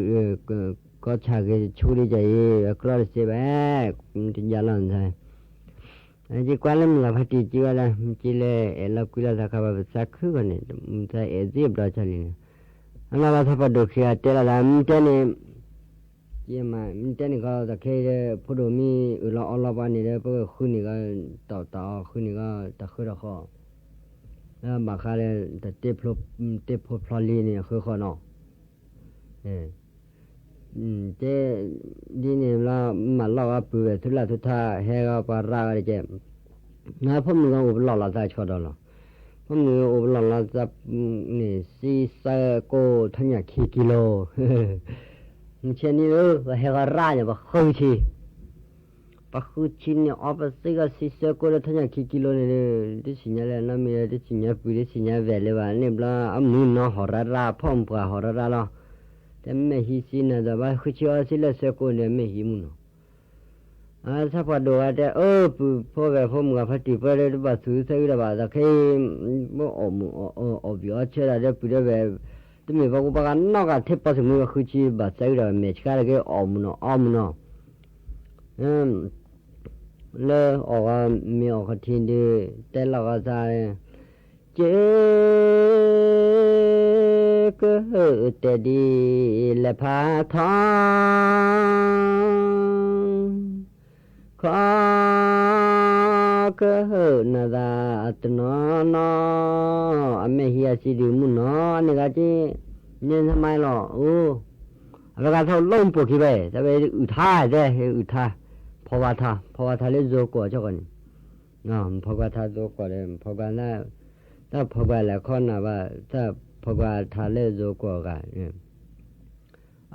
ကီၢ်ဆၣ်ဂ့ၤဆူဒ်ယၤအံၤ အကျီတစ့ဘၣ် တယါလီၤနသး ယကွၢ်လၢမုၢ်ဂၤဖါတံၢ်က့ၤဝဲဒၣ် က့ၤလၢအဲၣ်လီၤကွံလီၤသးခါဘၣ် ပသးခုဂီၢ်န့ၣ် မုၢ်သးအဲၣ်သ့ဘျီဆါလံန့ၣ် အလီၤဘၣ်သးပှၢ်ဒိၣ်ခံဂၤတဲလီၤသး မ့ၢ်တဲန့ၣ် ကမ့ၢ်တဲန့ၣ်ကီး တၢ်ခဲအံၤဒီး ဖိဒိၣ်မ့ၢ်အၢၣ်လီၤအီလီၤပှၤန့ၣ်ဒီး ပကဃုန့ၣ်ကီး တၢ်အီၣ်ဃုန့ၣ်ကီး တၢ်ဃုတၢ်ဃီ လၢဘၣ်ဃးဒီး တၢ်တ့ဖိဖျီလံန့ၣ် အဃုဃီနီၤ တဲ ဒ်န့ၣ်ဘျီ မၤလီၢ်ဂီၤပုၢ်ဝဲၢ် သူလၢ်သူထါ ဟဲဂီၤပှၤရၣ်ဂီၤတက့ၢ် ဖိမုၣ်ဂီၤအိၣ်ပလီၢ်လီၤသးဆှီဒီးလီၤ ဖိမုၣ်အိၣ်ပလီၢ်လီၤသးန့ၣ် စံစဲကိၣ်ထီၣ်ညၣ်ခံကံလိ မုၢ်ဆ့ၣ်နံၤဧၢ ပဟဲဂီၤရၣ်န့ၣ် ပဃုဆံ ပဃုဆံန့ၣ် အီပသ့ဂီၤစံစဲကိၣ်လၢထီၣ်ညၣ်ခံကံလိန့ၣ် တသ့ၣ်ညါလၢနီတမံၤ တသ့ၣ်ညါပုၢ် တသ့ၣ်ညါဝဲၢ်လၢၤဘၣ်န့ၣ်ဘျီ အမုၢ်နီၤဟီၣ်ရၣ်ရၣ် ဖီၣ်ပှၢ်ဟီၣ်ရၣ်ရၣ်လီၤ တမ့ၢ်ဟံးစံနၤဒီး ဘၣ်ဃုဆံအီစံလၢစဲကိၣ်န့ၣ် မ့ၢ်ဟံးမုၢ်နီၤ အသးပှၢ်ဒိၣ်ဂၤတဲ အၢ ပုၢ်ဖိဝဲၢ်ဖိမုၣ်ဂၤဖါတံၢ်ပှဲၤဒီး တဘၣ်သူၣ်အုးသးအုးတၢ်ဘၣ် သးခဲအံၤ အီၣ်မုာ်အီၣ်ဘံၣ်အီဆၢတၢ်ဒီးပုၢ်ဒီးဝဲၢ် တမ့ၢ်ပှၤကူပှၤကၤနီတဂၤ ထဲပီသုးမုၢ်ဂီၤဃုဆံဘၣ်သးအုးဒီး မဲာ်ဆှးတဂ့ၤ အီၣ်မုာ်နီၤ အီမုာ်နီၤ လၢအီၣ်ဂီၤမ့ၤအီၣ်ခီၣ်ထံးဒီး တဲလီၤဂီၤသး ကဲ ကတဲာ်ဒ်လဲၤဖးထီ ခီကဟုၣ်နၤသးအတနီၤနီၤ, အမဲာ်ဟံးအစံးဒုးမုၢ်နီၤန့ၣ်ဂၤက့, န့ၣ်နမါလီၤ, အိ, အဝဲဂၤထီၣ်လီၢ်ပိာ်ခံဘၣ်, တၢ်ဝဲအုၣ်ထါတဲ, အုၣ်ထါ, ဖီဝါထါ, ဖီဝါထါလၢယိၤကီၢ်အကၠီၣ်ဃီန့ၣ်, ဖီကွၢ်ထါယိၤကီၢ်ဒီး ဖီကွၢ်, တၢ်ဖီကွၢ်လဲၤခီနၤဘၣ်, တၢ်ဖီကွၢ်ထါလၢယိၤကီၢ်ဂၤ အ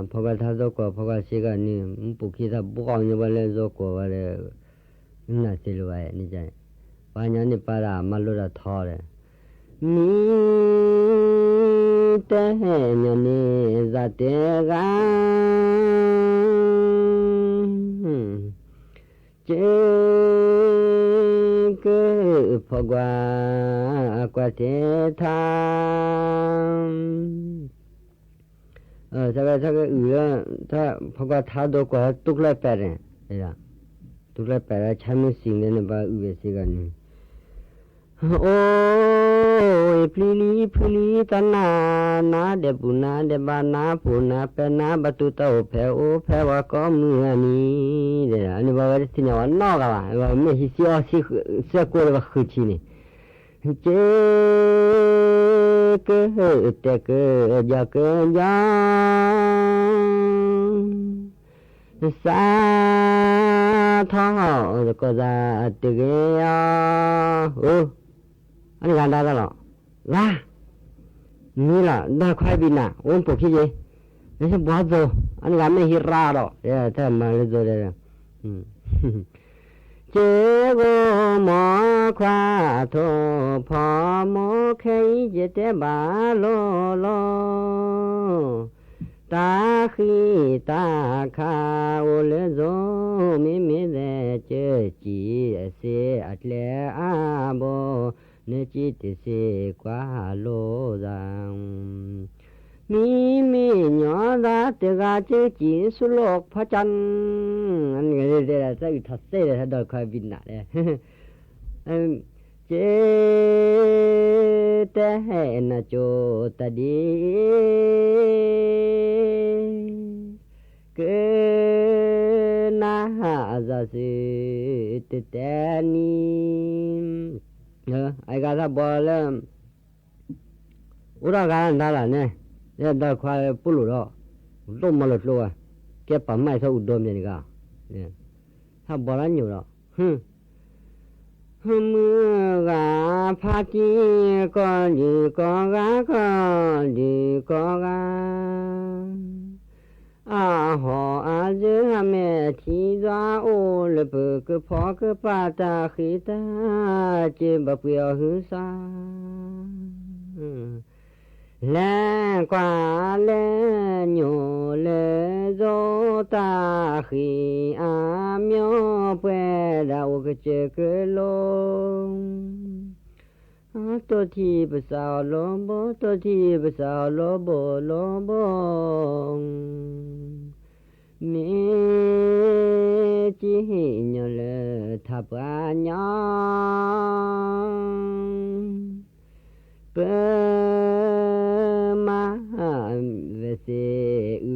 ဖီကွၢ်ထါယိၤကီၢ် ဖီကွၢ်စ့ကီးန့ၣ် မူပိာ်ခံသၣ်ဘှီညီဘၣ်လၢယိၤကီၢ်ဘၣ်ဒီး, နးစ့လၢၤဘၣ်န့ၣ်, ပှၤညီန့ၣ်ပာ်ဒၣ်မၤလိတၢ်ထီဒီး, မ့ၢ်တဟဲညီန့ၣ်သးတဲဂၤ ကကဖီကွၢ် ကွၢ်တဲထါ, တၢ်ဝဲတၢ်ကအုၣ်လၢ တၢ်ဖီကွၢ်ထါဒိကွၢ်တူၢ်ကျဲပဲာ်န့ၣ်, တူၢ်ကျဲပဲာ်လၢ ဆါမုၢ်စံးလၢန့ၣ် ဘၣ်အုၣ်ဝဲစ့ၢ်ကီးန့ၣ်, အိၣ် အံၤပျံၤလံဖုလံတၢ်နါ, နါဒဲးပူၤနါဒဲးဘၣ်နါဖိနါပဲနါဘၣ်တူၢ်တၢ်အိၣ်ဖဲအိၣ်ဖဲပှၤကိးမုၢ်အနံၤ, အန့ၣ်ဘၣ်ဝဲတထံၣ်န့ၣ် အဝဲနီၢ်ဂၤဘၣ်, မ့ၢ်ဟံးစံၣ်အီၤစ့ၢ်ကီးလၢပှၤဃုထံန့ၣ်, ကကတဲကယီကယီ စးထီၣ်ကီၢ်သးတဂ့ၤအီၤ, အိၣ်, အန့ၣ်ဂၤဒါတၢ်လီၤ, ဂၤ, မ့ၢ်လီၤ ဒီးခွါဘံနၤ အိၣ်ပိာ်ခံယ့, မ့ၢ်ဘှီသိး အန့ၣ်ဂၤမ့ၢ်ဟံးရၤဒီး တၢ်မၤလၢသိးဒီး က့ၤဂီၤမီခွါထိၣ် ဖီမိၢ်ခဲအံၤယတဲဘၣ်လိၤလိၤ, တၢ်ဃံတၢ်ခါအိၣ်လၢသိး မ့မ့ၢ်လဲၤကၢကံၣ်အစ့အကျဲအါဘိ, နကံၣ်တစ့ကွၢ်လိာ်သး မ့မ့ၢ်ညီသးတဂၤကၢကံၣ်ဆူလိာ်ဖးကၠၢ်, တၢ်အုၣ်ထီၣ်သ့ဒီး ဒီးခွါဘံနၤလဲၣ်, က့ တဟဲနၤကၠိတၢ်ဒ်အံၤ, ကနၣ်အသးစုတတဲနံၤ, အဂၤသးဘီလၢ အိၣ်ဒီးဂၤလၢနဒါလီၤန့ၣ်, လၢဒီခွါလၢပူၤလိာ်ဒီး, ဒိၣ်မီလၢကျိဝဲ, ကဲပာ်မၢ်အံၤထီၣ်အူဒိမ့ၢ်တဂၤ, ဟးဘီလၢညိးဒီး, မုၢ်ဂၤဖးကံၢ်ကီၢ်ဒုးကီၢ်ဂၤကီၢ်ဒုးကီၢ်ဂၤ, အဟီၣ်အယၢၢ်ဟးမဲာ်ထံယွၤအိၣ်လၢပကဖီကပာ်တၢ်ဃံတၢ်က့ဘၣ်ပှ့ၤအီၤဟုသး လဲၤကွၢ်လဲၤညိးလၢယိၤတၢ်ဃံအါ မၠိပှဲၤဒၣ်အိၣ်ကစၢၢ်ကလိၤ, တိၢ်ထံပစးအီၤလိၤဘိ တိၢ်ထံပစးအီၤလိၤဘိလိၤဘိ မ့ၢ်ကဟ့ၣ်ညီလၢထးပှၤညီ ပမၤဝဲသ့ၣ်အုၣ်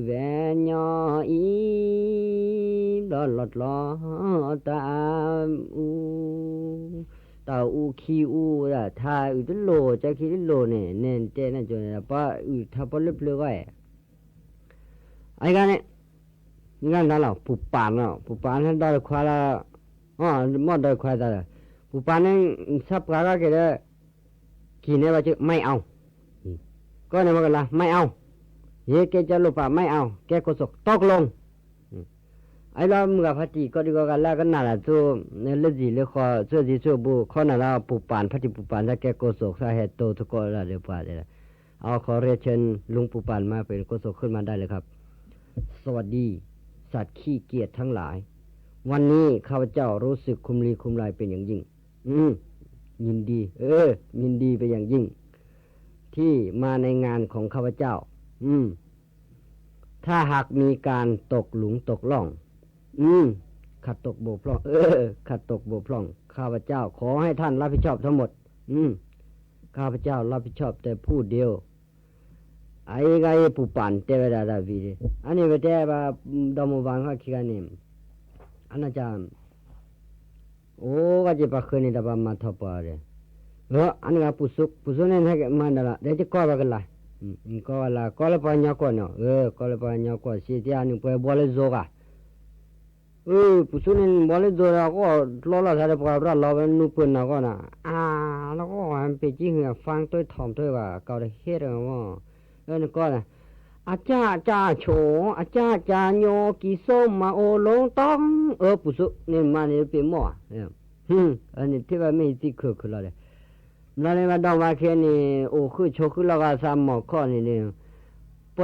ဝဲညီအံၤ ဘျီလီၤကျီ တၢ်အူ တၢ်အူခံအူ ထါအုၣ်တလိၤ ကၢခံတလိၤန့ၣ် နဲၣ်တဲနၤကၠိန့ၣ် ပှၤအုၣ်ထါပှၤလၢပျၢၤဂီၢ် အဂၤန့ၣ် ဂၤနၤလီၤ ပူၤပာ်နီၤ ပူၤပာ်န့ၣ်ဒီတခွါလၢ မ့ၢ်ဒီတခွါသးဒီး ပူၤပာ်န့ၣ် ဆၣ်ပှၤဂီၢ်က့ၤဒီး က့ၤန့ၢ်ဘၣ်က့ၤ မ့ၢ်အီၤ ကီၢ်န့ၣ်မ့ၢ်ကလါ မ့ၢ်အီၤ ယကဲကၢလိာ်ပာ် မ့ၢ်အီၤ ကဲကိးစိး တီကလိာ် အလီၤမုၢ်ဂၤဖါတံၢ် ကီၢ်ဒုးကီၢ်ဂၤလၢကနၣ်လၢ လၢယံၤလၢဃီ ဆိၣ်ယံၤဆိၣ်ဘူး ခီနၤလၢပူၤပာ် ဖါတံၢ်ပူၤပာ် တၢ်ကဲကိးစိး သးဟဲတိၤသကိးလၢဒီးပှၤ เอาขอเรียนเชิญลุงปู่ปานมาเป็นโฆษกขึ้นมาได้เลยครับ สวัสดีสัตว์ขี้เกียจทั้งหลาย วันนี้ข้าพเจ้ารู้สึกคลุมลีคลุมลายเป็นอย่างยิ่ง อืม ยินดี เออ ยินดีเป็นอย่างยิ่ง ที่มาในงานของข้าพเจ้า อืม ถ้าหากมีการตกหลุมตกร่อง อืม ขัดตกบกพร่อง เออ ขัดตกบกพร่อง ข้าพเจ้าขอให้ท่านรับผิดชอบทั้งหมด อืม ข้าพเจ้ารับผิดชอบแต่ผู้เดียว အအံၤဂၤအံၤပူၤပာ်တဲဝဲဒၣ်ဒၣ်ဝံၤ အန့ၣ်ဝဲတဲဘၣ် ဒီမုၢ်ဘၣ်ခီခံဂၤန့ၣ် အနၢ်က အိၣ်ကက့ၤပှၤဃၢၤန့ၣ်ဒီးပှၤမၤထီၣ်ပှၤဒီး, အန့ၣ်ဂၤပူၤစိ, ပူၤစိန့ၣ်ဟဲက့ၤမၤဒီးလီၤ, ဒီးယကီၢ်ပှၤကလၤ, ကီၢ်ဝဲလၢ ကီၢ်လၢပှၤကညီကီၢ်န့ၣ်, ကီၢ်လၢပှၤကညီကီၢ် စံးတ့ၢ်အန့ၣ် ပှၤဘီလၢယိၤဂၤ ပူၤစိန့ၣ်ဘီလၢယိၤဒီး ကီၢ်တလီလီၤသးဒီးပှၤရၢ်လီၤဝဲနူပၢၢ်နၤကီၢ်နၤ, အါ, လၢကီၢ်ပ့ၤကံၣ်ဟ့ၣ် ဖၣ်တၢၢ်ထီၣ်တၢၢ်ဘၣ် ကီၢ်တဟ့ၣ်တၢ်မီၢ်, လၢနကီၢ်န့ၣ်, အကၢ်ကၢ်ဆိ, အကၢ်ကၢ်ညိ ကံၢ်စိမၤအိၣ်လိတၢ်, အၢ ပူၤစိန့ၣ်မၤန့ၣ် ပ့ၤမီၢ်ဧါ, အန့ၣ်ထံၣ်ဘၣ်မ့ၢ်ယသံခုၣ်ခုၣ်လီၤဒီး ဘျီန့ၣ်ဘၣ်ဒီမါခ့န့ၣ် အိၣ်ဃုာ်ဆိးဃုာ်လီၤဂာ်သးမီၢ်ခီၣ်န့ၣ်ဒီး, ပှၤ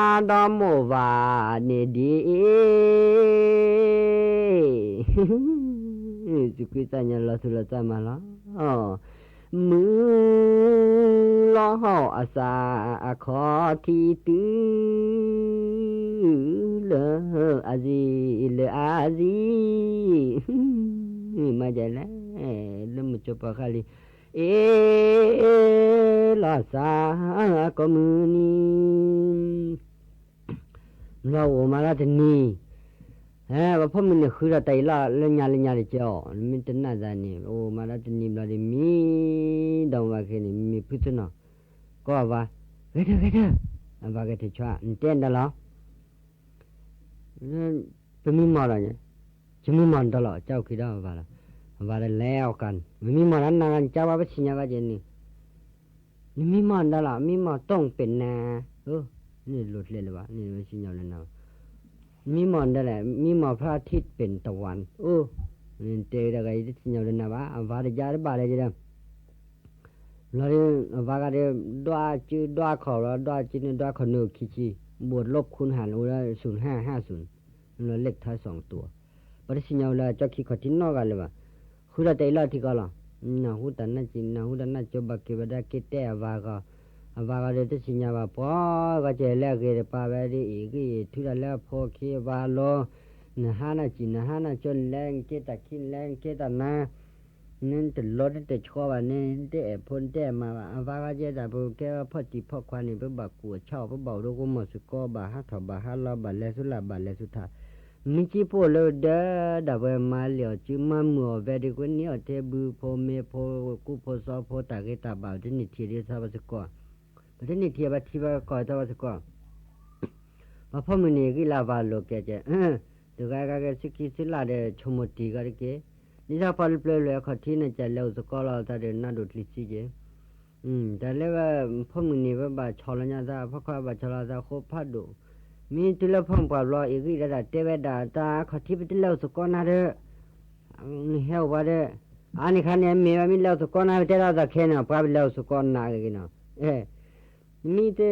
ဒီမိၢ်ဝၤန့ၣ်ဒ်အံၤ, သူၣ်ခုသးညီလီၤသူၣ်လီၤသးမၤလီၤ, မုၢ်လီၤဟီၣ်အသးအခီၣ်ထံးတုၤ လၢအစံလၢအစံ, မၤဒ်လဲၣ်, လၢမုၢ်ကၠိပှၤဃၣ်လံ, အ့ၣ်လီၤသးကိးမုၢ်နံၤ လီၤအိၣ်မးလၢတနံၤ, ပှၤဖီၣ်မုၢ်န့ၣ်ဃုထီၣ်တၢ်အံၤလီၤလၢညါလၢညါတက့ၢ်အီၤ နမ့ၢ်တနာ်သးန့ၣ် အိၣ်မးလၢတနံၤဘျီဒီးမံ, ဒီမါခ့န့ၣ် မ့ၢ်ဖုသနီၣ်, ကိးအဝၤ, ဂဲၤထၢၣ်ဂဲၤထၢၣ်, အဝၤဂဲၤထၢၣ်ဆှါ နတဲနဒီလီၤ ပမံမီၢ်ဒီး, ယမံမီၢ်နဒီလီၤ ကၢ်အိၣ်ခံဒီးအဝၤလီၤ, အဝၤဒီးလဲၤအီၣ်ကၤ, မမံမီၢ်လၢနၤဂၤ နကၢ်ဝါပဆံၣ်ညါဂၤက့ၤန့ၣ်, နမံမီၢ်နဒီလီၤ မံမီၢ်တီၢ်ပ့ၤနၤ, န့ၣ်လိၤကျဲလၢၤဘၣ် န့ၣ်ပဆံၣ်ညါလၢနၤ, မံမီၢ်နဒီလဲၣ် မံမီၢ်ဖျါထံပ့ၤတဝါ, အိၣ်, တဲဝဲဒၣ်ဂၤ ယတဆံၣ်ညါလၢနၤဘၣ် အဝၤတယါတဘၣ်လဲၣ်ဒီး ဘျီဒီး အဝၤဂၤဒီး ဒွးစုဒွးခီၣ်လီၤ ဒွးစုန့ၣ်ဒွးခီၣ်န့ၣ်အိၣ်ခံဆံ, ဘိးလီၢ်ခူနဟၣ်န့ၣ် အိၣ်လၢ ศูนย์ห้าห้าศูนย์, လၢ เลขท้ายสองตัว, ပှၤတဆံၣ်ညါဝဲလၢကၠီခံခီၣ်ထံးနီတဂၤလၢၤဘၣ်, ဃုထီၣ်တၢ်အံၤလီၢ်ထံကီၢ်လီၤ, နၢ်ဟူတၢ်နၢ်စံး နၢ်ဟူတၢ်နၢ်ကၠိဘၣ်က့ၤဝဲဒၣ်က့ၤတဲအဝၤဂၤ, အဝၤဂၤဒီးတဆံၣ်ညါဘၣ်ပှၤ, ဂီၢ်ကဲလဲၣ်အဂ့ၤတပၤဝဲဒ်အံၤဂ့ၢ်အံၤ ထုးတၢ်လၢအဖိခံအဝၤလီၤ, နဟါနၢ်စံး နဟါနၢ်ကၠိ နလဲၤနက့ၤတၢ်ခံ နလဲၤနက့ၤတၢ်နၤ နတလိတတဲာ်ဆှီဘၣ်န့ၣ် နတအဲၣ်ဖိ နတအဲၣ်မါဘၣ်, အဝၤဂၤကဲတၢ် ပကဲဖီၣ်တံၢ်ဖီၣ်ခွါန့ၣ် ပဘၣ်ကူၣ်အဆၣ်အီၤ ပဘၣ်အိၣ်ဒီးကမီၤစ့ၢ်ကီး ဘၣ်ဟးထီၣ်ဘၣ်ဟးလီၤ ဘၣ်လဲၤဆူလၢ်ဘၣ်လဲၤဆူထး, မ့ၢ်ကံၣ်ပအိၣ်လၢဒၢဒၣ်ပှဲၤ မၤလ့ၣ်အီၣ်စု မၤမုာ်အီၣ်ဝဲဒ် ကွ့နံၤအီၣ်ထဲဘုဖိမ့ၢ်ဖိ ကူဖိစီဖိ တၢ်ဂ့ၤတၢ်ဘၣ် ပတန့ၢ်ထံၣ်ဒ်သိးပှၤစ့ၢ်ကီး, ပတန့ၢ်ထံၣ်ဘၣ်ထံၣ်ဘၣ်ကီၢ်သိးပှၤစ့ၢ်ကီး ပှၤဖီၣ်မုၢ်န့ၣ်ဂံၢ်လၢ်ဘၣ်လိာ်ကဲကဲ, တဂၤဂၤကဲ ဆူခံဆူလၢ်ဒီး ဆိမိၣ်တံၢ်ဂီၤတက့ၢ်, ဒ်သိးပှၤလၢပျၢၤလွဲၤအခီၣ်ထံးန့ၣ် ကလဲၤအိၣ်သကိးလီၤသးဒီး နါဒိၣ်ချံဆံက့ၢ်, တၢ်လၢဝဲ ဖီၣ်မုၢ်န့ၣ် ပဘၣ်ဆီၣ်လီၤညါသး ဖီၣ်ခွါဘၣ်ဆီၣ်လီၤသး ဃိဖးဒိၣ်, မ့ၢ်တုၤလၢဖီၣ်ပှၢ်ဘျီ အ့ၣ်ဂံၢ်ဒၣ်တၢ်တဲဝဲဒၣ် တၢ်ခီၣ်ထံးပတလဲၤအိၣ်သကိးနၤဒီး နဟဲအိၣ်ဝဲဒီး, အန့ၣ်ခါန့ၣ် မ့ၢ်ဝဲမ့ၢ်လဲၤအိၣ်သကိးနၤ ပတဲလီၤသးခဲန့ၣ် ပှၤပလဲၤအိၣ်သကိးနၤဂ့ၤဂ့ၤနီၤ, နမ့ၢ်တဲ,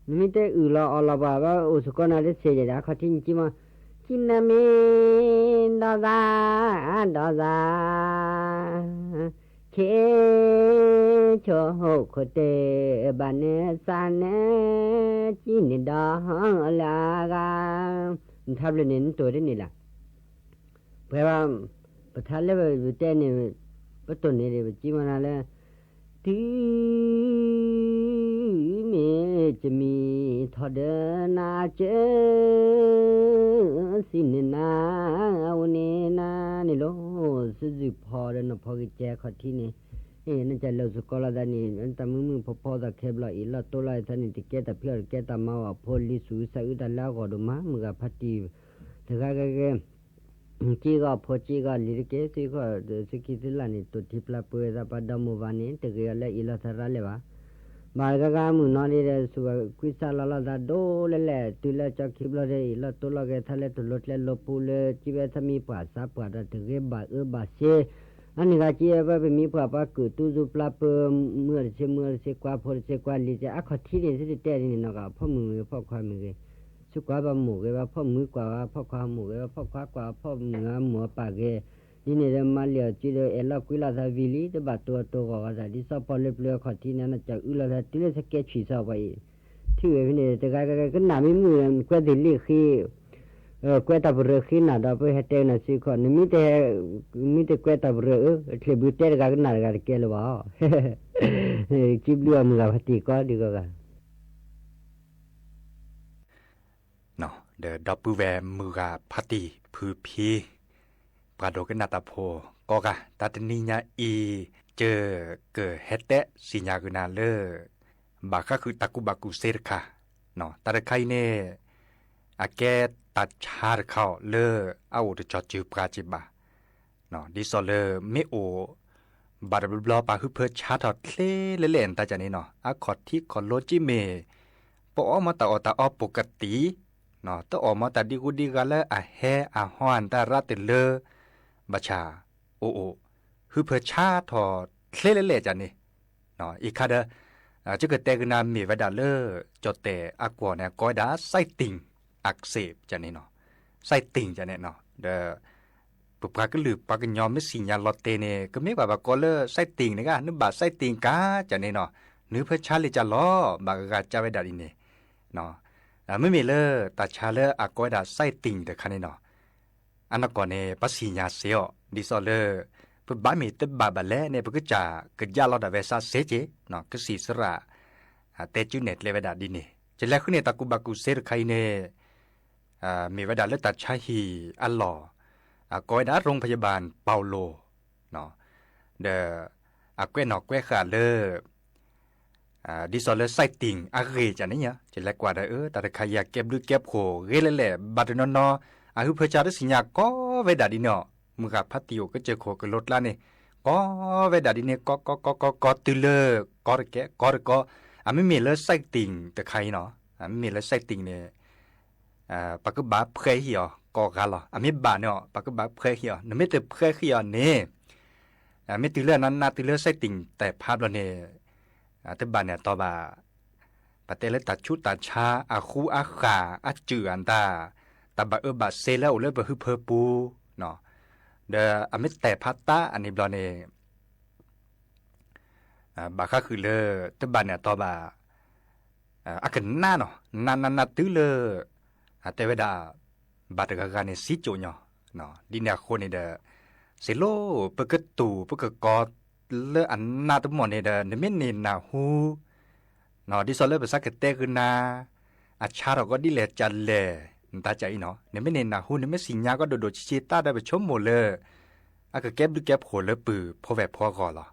နမ့ၢ်တဲအုၣ်လီၤအီလီၤပှၤ ပအိၣ်သကိးနၤတသ့ယဲၢ်ဒီး အခီၣ်ထံးနကံၣ်မး, ကံၣ်နၤမ့ၢ်ဒီးသး, ဒီးသး, ခ့ဆိခိၣ်တဲဘၣ်န့ၣ်သးန့ၣ်, ကံၣ်န့ၣ်ဒီးလၢအဂၤ, နထါဘျၢၣ်န့ၣ် နတိၢ်တန့ၢ်လၢ ပှဲၤဘၣ်, ပထါလၢပတဲန့ၣ်, ပတိၢ်န့ၢ်ဒံး ပကံမနၤလၢ, တုၤမ့ၢ်ကမံၤထီၣ်ဒီးနၤကၢ, သံန့ၢ်နၤ, အဝဲန့ၣ်နၤန့ၣ်လီၤ, စုစုဖီဒီးနီၢ်ဖီဂ့ၤကဲခီၣ်ထံးန့ၣ်, နကလဲၤအိၣ်သကိးလိာ်သးန့ၣ် တၢ်မုာ်မုာ်ဖီဖီသးခဲဘျီအံၤ လီၢ်တိၢ်လီၢ်အသးန့ၣ် တကဲတၢ်ဖံးအီၣ်တကဲတၢ်မၤအီၣ်ဖိလံၤ သူၣ်အုးသးအုးတၢ်လၢအဂီၢ်ဒိၣ်မး မုၢ်ဂၤဖါတံၢ် တဂၤဂၤဂၤ က့ဂီၢ်ဖိက့ဂီၢ်လံၤတက့ၢ် သုခီၣ်သုခံသုလၢ်န့ၣ် တိၢ်ထံပျၢ်ပှဲၤသးပှၤဒီမိၢ်ဝၤန့ၣ် တဂ့ၤအီၤလၢအ့ၣ်လိာ်သးရၣ်လဲာ်ဘၣ်. ဘၣ်တဂၤဂၤမုၢ်နီၤဒ်ဒီး သူၣ်ကွံသးလီၤလိာ်သးဒိၣ်လဲၣ်လဲၣ် တုၤလၢကၠီခံဘျီဒီး အ့ၣ်လိာ်တိလိာ်က့ၤသးလၢတလိၤကျဲလိၤပူၤလၢ ကံဝဲသးမံပှၢ်သးပှၢ်ဒီးတဂ့ၤဘၣ်အၢဘၣ်စ့ အန့ၣ်ဂၤကံဝဲပမံပှၢ်ပှၤကုၢ်တူၢ်သူ ပျၢ်ပၢၤမုၢ်အီၤတစ့ မုၢ်အီၤတစ့ ကွၢ်ဖိတစ့ ကွၢ်လံၤတစ့ အခီၣ်ထံးန့ၣ် သုတတဲဒ်န့ၣ်နီၢ်ဂၤ ဖီၣ်မုၢ်မ့ၢ်ဂ့ၤ ဖီၣ်ခွါမ့ၢ်ဂ့ၤ သုကွၢ်ဘၣ်မိၢ်ဂ့ၤဘၣ်ဖီၣ်မုၢ် ကွၢ်ဘၣ်ဖီၣ်ခွါမိၢ်ဂ့ၤဘၣ်ဖီၣ်ခွါ ကွၢ်ဖီၣ်မုၢ်အမိၢ်အပၢ်ဂ့ၤ ဒ်န့ၣ်ဒီးမၤလံာ်အီၤစုဒီး အဲၣ်လီၤကွံလိာ်သးဝံၤလံ တဘၣ်တိၢ်အီၤတိၢ်ဂီၢ်ဂီၤသး ဒ်သိးပီၣ်လၢပျၢၤအခီၣ်ထံးန့ၣ် နကၢ်အုလိာ်သးတုၤလၢသကဲဆံးသးပှၤအံၤ ထံၣ်ဝဲဖဲန့ၣ် တဂၤဂၤကနၣ်မ့ၢ်မုာ် ကွဲသ့ၣ်လ့ၣ်ဃ့ ကွဲတၢ်ပရၢဃ့နၤဒီး ပဟဲတဲနၤစုခီၣ် နမ့ၢ်တကွဲတၢ်ပရၢ အၢ ချ့ၣ်ဘုတဲတဂၤကနၣ်တဂၤတကဲလၢၤဘၣ် စံးဘျုးအမုၢ်ဂၤဖါတံၢ်ကီဒုးဂီၢ်ဂၤ ဒီးဒီပုၢ်ဝဲၢ်မုၢ်ဂၤဖါတံၢ်ဖုဖံ ပှၤဒိကနၣ်တၢ်ဖိကိးဂၤ, တၢ်တနံၤညါအံၤ ယကဟဲတဲစံၣ်ညါက့ၤနၤလၢ ဘၣ်ဃးဃုာ်တၢ်ကူၣ်ဘၣ်ကူၣ်သ့တခါ, တၢ်တခါအံၤန့ၣ် အကဲတၢ်ဆါတခါအီၤလၢအအိၣ်တကီၤစၢၤပှၤက့ၤဘၣ် ဒ်သိးလၢမ့ၢ်အိၣ် ဘၣ်တဘျီဘျီပှၤဟုဖၢဆါထီၣ်ချ့လဲၣ်လဲၣ်နတၢ်ကန့ၣ်နီၤ, အခီၣ်ထံးခီၣ်လိက့မ့ၢ် ပအီၣ်မ့ၢ်တၢ်အီၣ်တၢ်အီပကတံၢ်, တအီၣ်မ့ၢ်တၢ်ဒံးဂူဒံးဂၤလၢအဟဲအဟီအတၢ်ရးတလၢ ဘၣ်ဆၣ် အိၣ်အိၣ် ဟုဖၢဆါထီၣ်ချ့လဲၣ်လဲၣ်ကန့ၣ် အံၤခါဒီး ကကတဲကနၣ်မ့ၢ်ဝဲဒၣ်လၢ ကၠီၣ်တဲၣ်အကွီၢ်န့ၣ် ကိးဝဲဒၣ် ไส้ติ่งอักเสบ ကန့ၣ်နီၤ, ไส้ติ่ง ကန့ၣ်နီၤ, ဒီး ပပှၤကလုာ်ပှၤကညီမ့ၢ်စံၣ်ညါလီၤတဲာ်န့ၣ် ကမ့ၢ်ဘၣ်ဘၣ်ကိးလၢ ไส้ติ่ง န့ၣ်ဂ့ၤ, နဘၣ် ไส้ติ่ง ကါ ကန့ၣ်နီၤ, နဟုဖၢဆါလံာ်ကၢ်လီၤ ဘၣ်ဂၤကါဝဲဒၣ်ဒ်န့ၣ် မ့မ့ၢ်လၢတၢ်ဆါလၢအကိးဝဲဒၣ် ไส้ติ่ง တခါန့ၣ်နီၤ, အနီၢ်ကီၢ်န့ၣ် ပှၤစံၣ်ညါစ့ၢ်အီၤ ဒ်သိးလၢ ပဘၣ်မ့ၢ်တဘၣ်ဘၣ်လဲၣ်န့ၣ် ပကစၢ်ကယၢ်လီၤဒၣ်ဝဲစးစ့ၢ်ကီး, ကစံၣ်စရၣ် တဲကုနဲၣ်ကျဲဝဲဒၣ်ဒ်န့ၣ်, ကလဲၤဃုန့ၢ်တၢ်ကူၣ်ဘၣ်ကူၣ်သ့တခါအံၤန့ၣ် မ့ၢ်ဝဲဒၣ်လၢတၢ်ဆါဟံၣ်အလီၢ် ကိးဝဲဒၣ် โรงพยาบาลเปาโล ဒီး အကွဲးနီၣ်ကွဲးဃာ်လၢ ဒ်သိးလၢ ไส้ติ่ง အဂ့ၢ်ကန့ၣ်, ယလဲၤကွၢ်ဒီး အၢ တၢ်တခါအံၤအကဲဘျုးကဲဖှိၣ်ဂ့ၤလဲၣ်လဲၣ် ဘၣ်တနီၤနီၤ အဟုဖၢဆါတစံၣ်ညါကိးဝဲဒၣ်ဒ်န့ၣ်အီၤ, မုၢ်ဂၤဖးတံၢ်အိၣ်ကစၢၢ်ခိၣ်ကလိကျါန့ၣ် ကိးဝဲဒၣ်ဒ်န့ၣ် ကိးကိးကိးကိးကိးတုၤလၢ ကိးတကဲ ကိးတကိး, အမ့မ့ၢ်လၢ ไส้ติ่ง တခါအံၤနီၤ, မ့မ့ၢ်လၢ ไส้ติ่ง န့ၣ် ပကဘၣ်ဖှဲးဟံၣ်အီၤကိးဂၤလီၤ, အမ့ၢ်ဘၣ်န့ၣ်အီၤ ပကဘၣ်ဖှဲးဟံၣ်အီၤ, နမ့ၢ်တဖှဲးဟံၣ်အီၤန့ၣ် မ့ၢ်တုၤလၢအနးနးတုၤလၢ ไส้ติ่ง တဲာ်ဖးဘျီန့ၣ် တဘၣ်န့ၣ်အတီဘၣ်, ပတဲလၢတၢ်ဆူးတၢ်ဆါ အဃူအဃာ် အစုၣ်အတၢ်, တၢ်ဘၣ်အၢဘၣ်စ့လၢအအိၣ်လၢပဟုဖၢပူၤ, ဒီးအမ့ၢ်တဲာ်ဖးတၢ်အန့ၣ်ဘျီန့ၣ် ဘၣ်ဃးဃုာ်လၢ တဘၣ်န့ၣ်အတီဘၣ် အကနၣ်နီၤ, နးနးနးတုၤလၢ အတဲဝဲဒၣ် ဘၣ်တဂၤဂၤန့ၣ် စံကၠိၣ်ညီ, ဒ်န့ၣ်အဃိန့ၣ်ဒီး စ့လိ ပကတူၢ်ပကကီလၢအနးတမီၢ်န့ၣ်ဒီး နမ့ၢ်န့ၢ်နၢ်ဟူ ဒ်သိးလၢပစးကတဲကနၣ် အဆါထီၣ်ကီးဒ်လဲၣ်ကလဲၣ် နတၢ်ကအံၤနီၤ, နမ့ၢ်န့ၢ်နၢ်ဟူ နမ့ၢ်စံၣ်ညါကီးဒိၣ်ဒိၣ်ဆံးဆံး တၢ်ဒီးပဆိကမိၣ်လၢ အကကဲဘျုးကဲဖှိၣ်လၢပုၢ်ဖိဝဲၢ်ဖိအဂီၢ်လီၤ.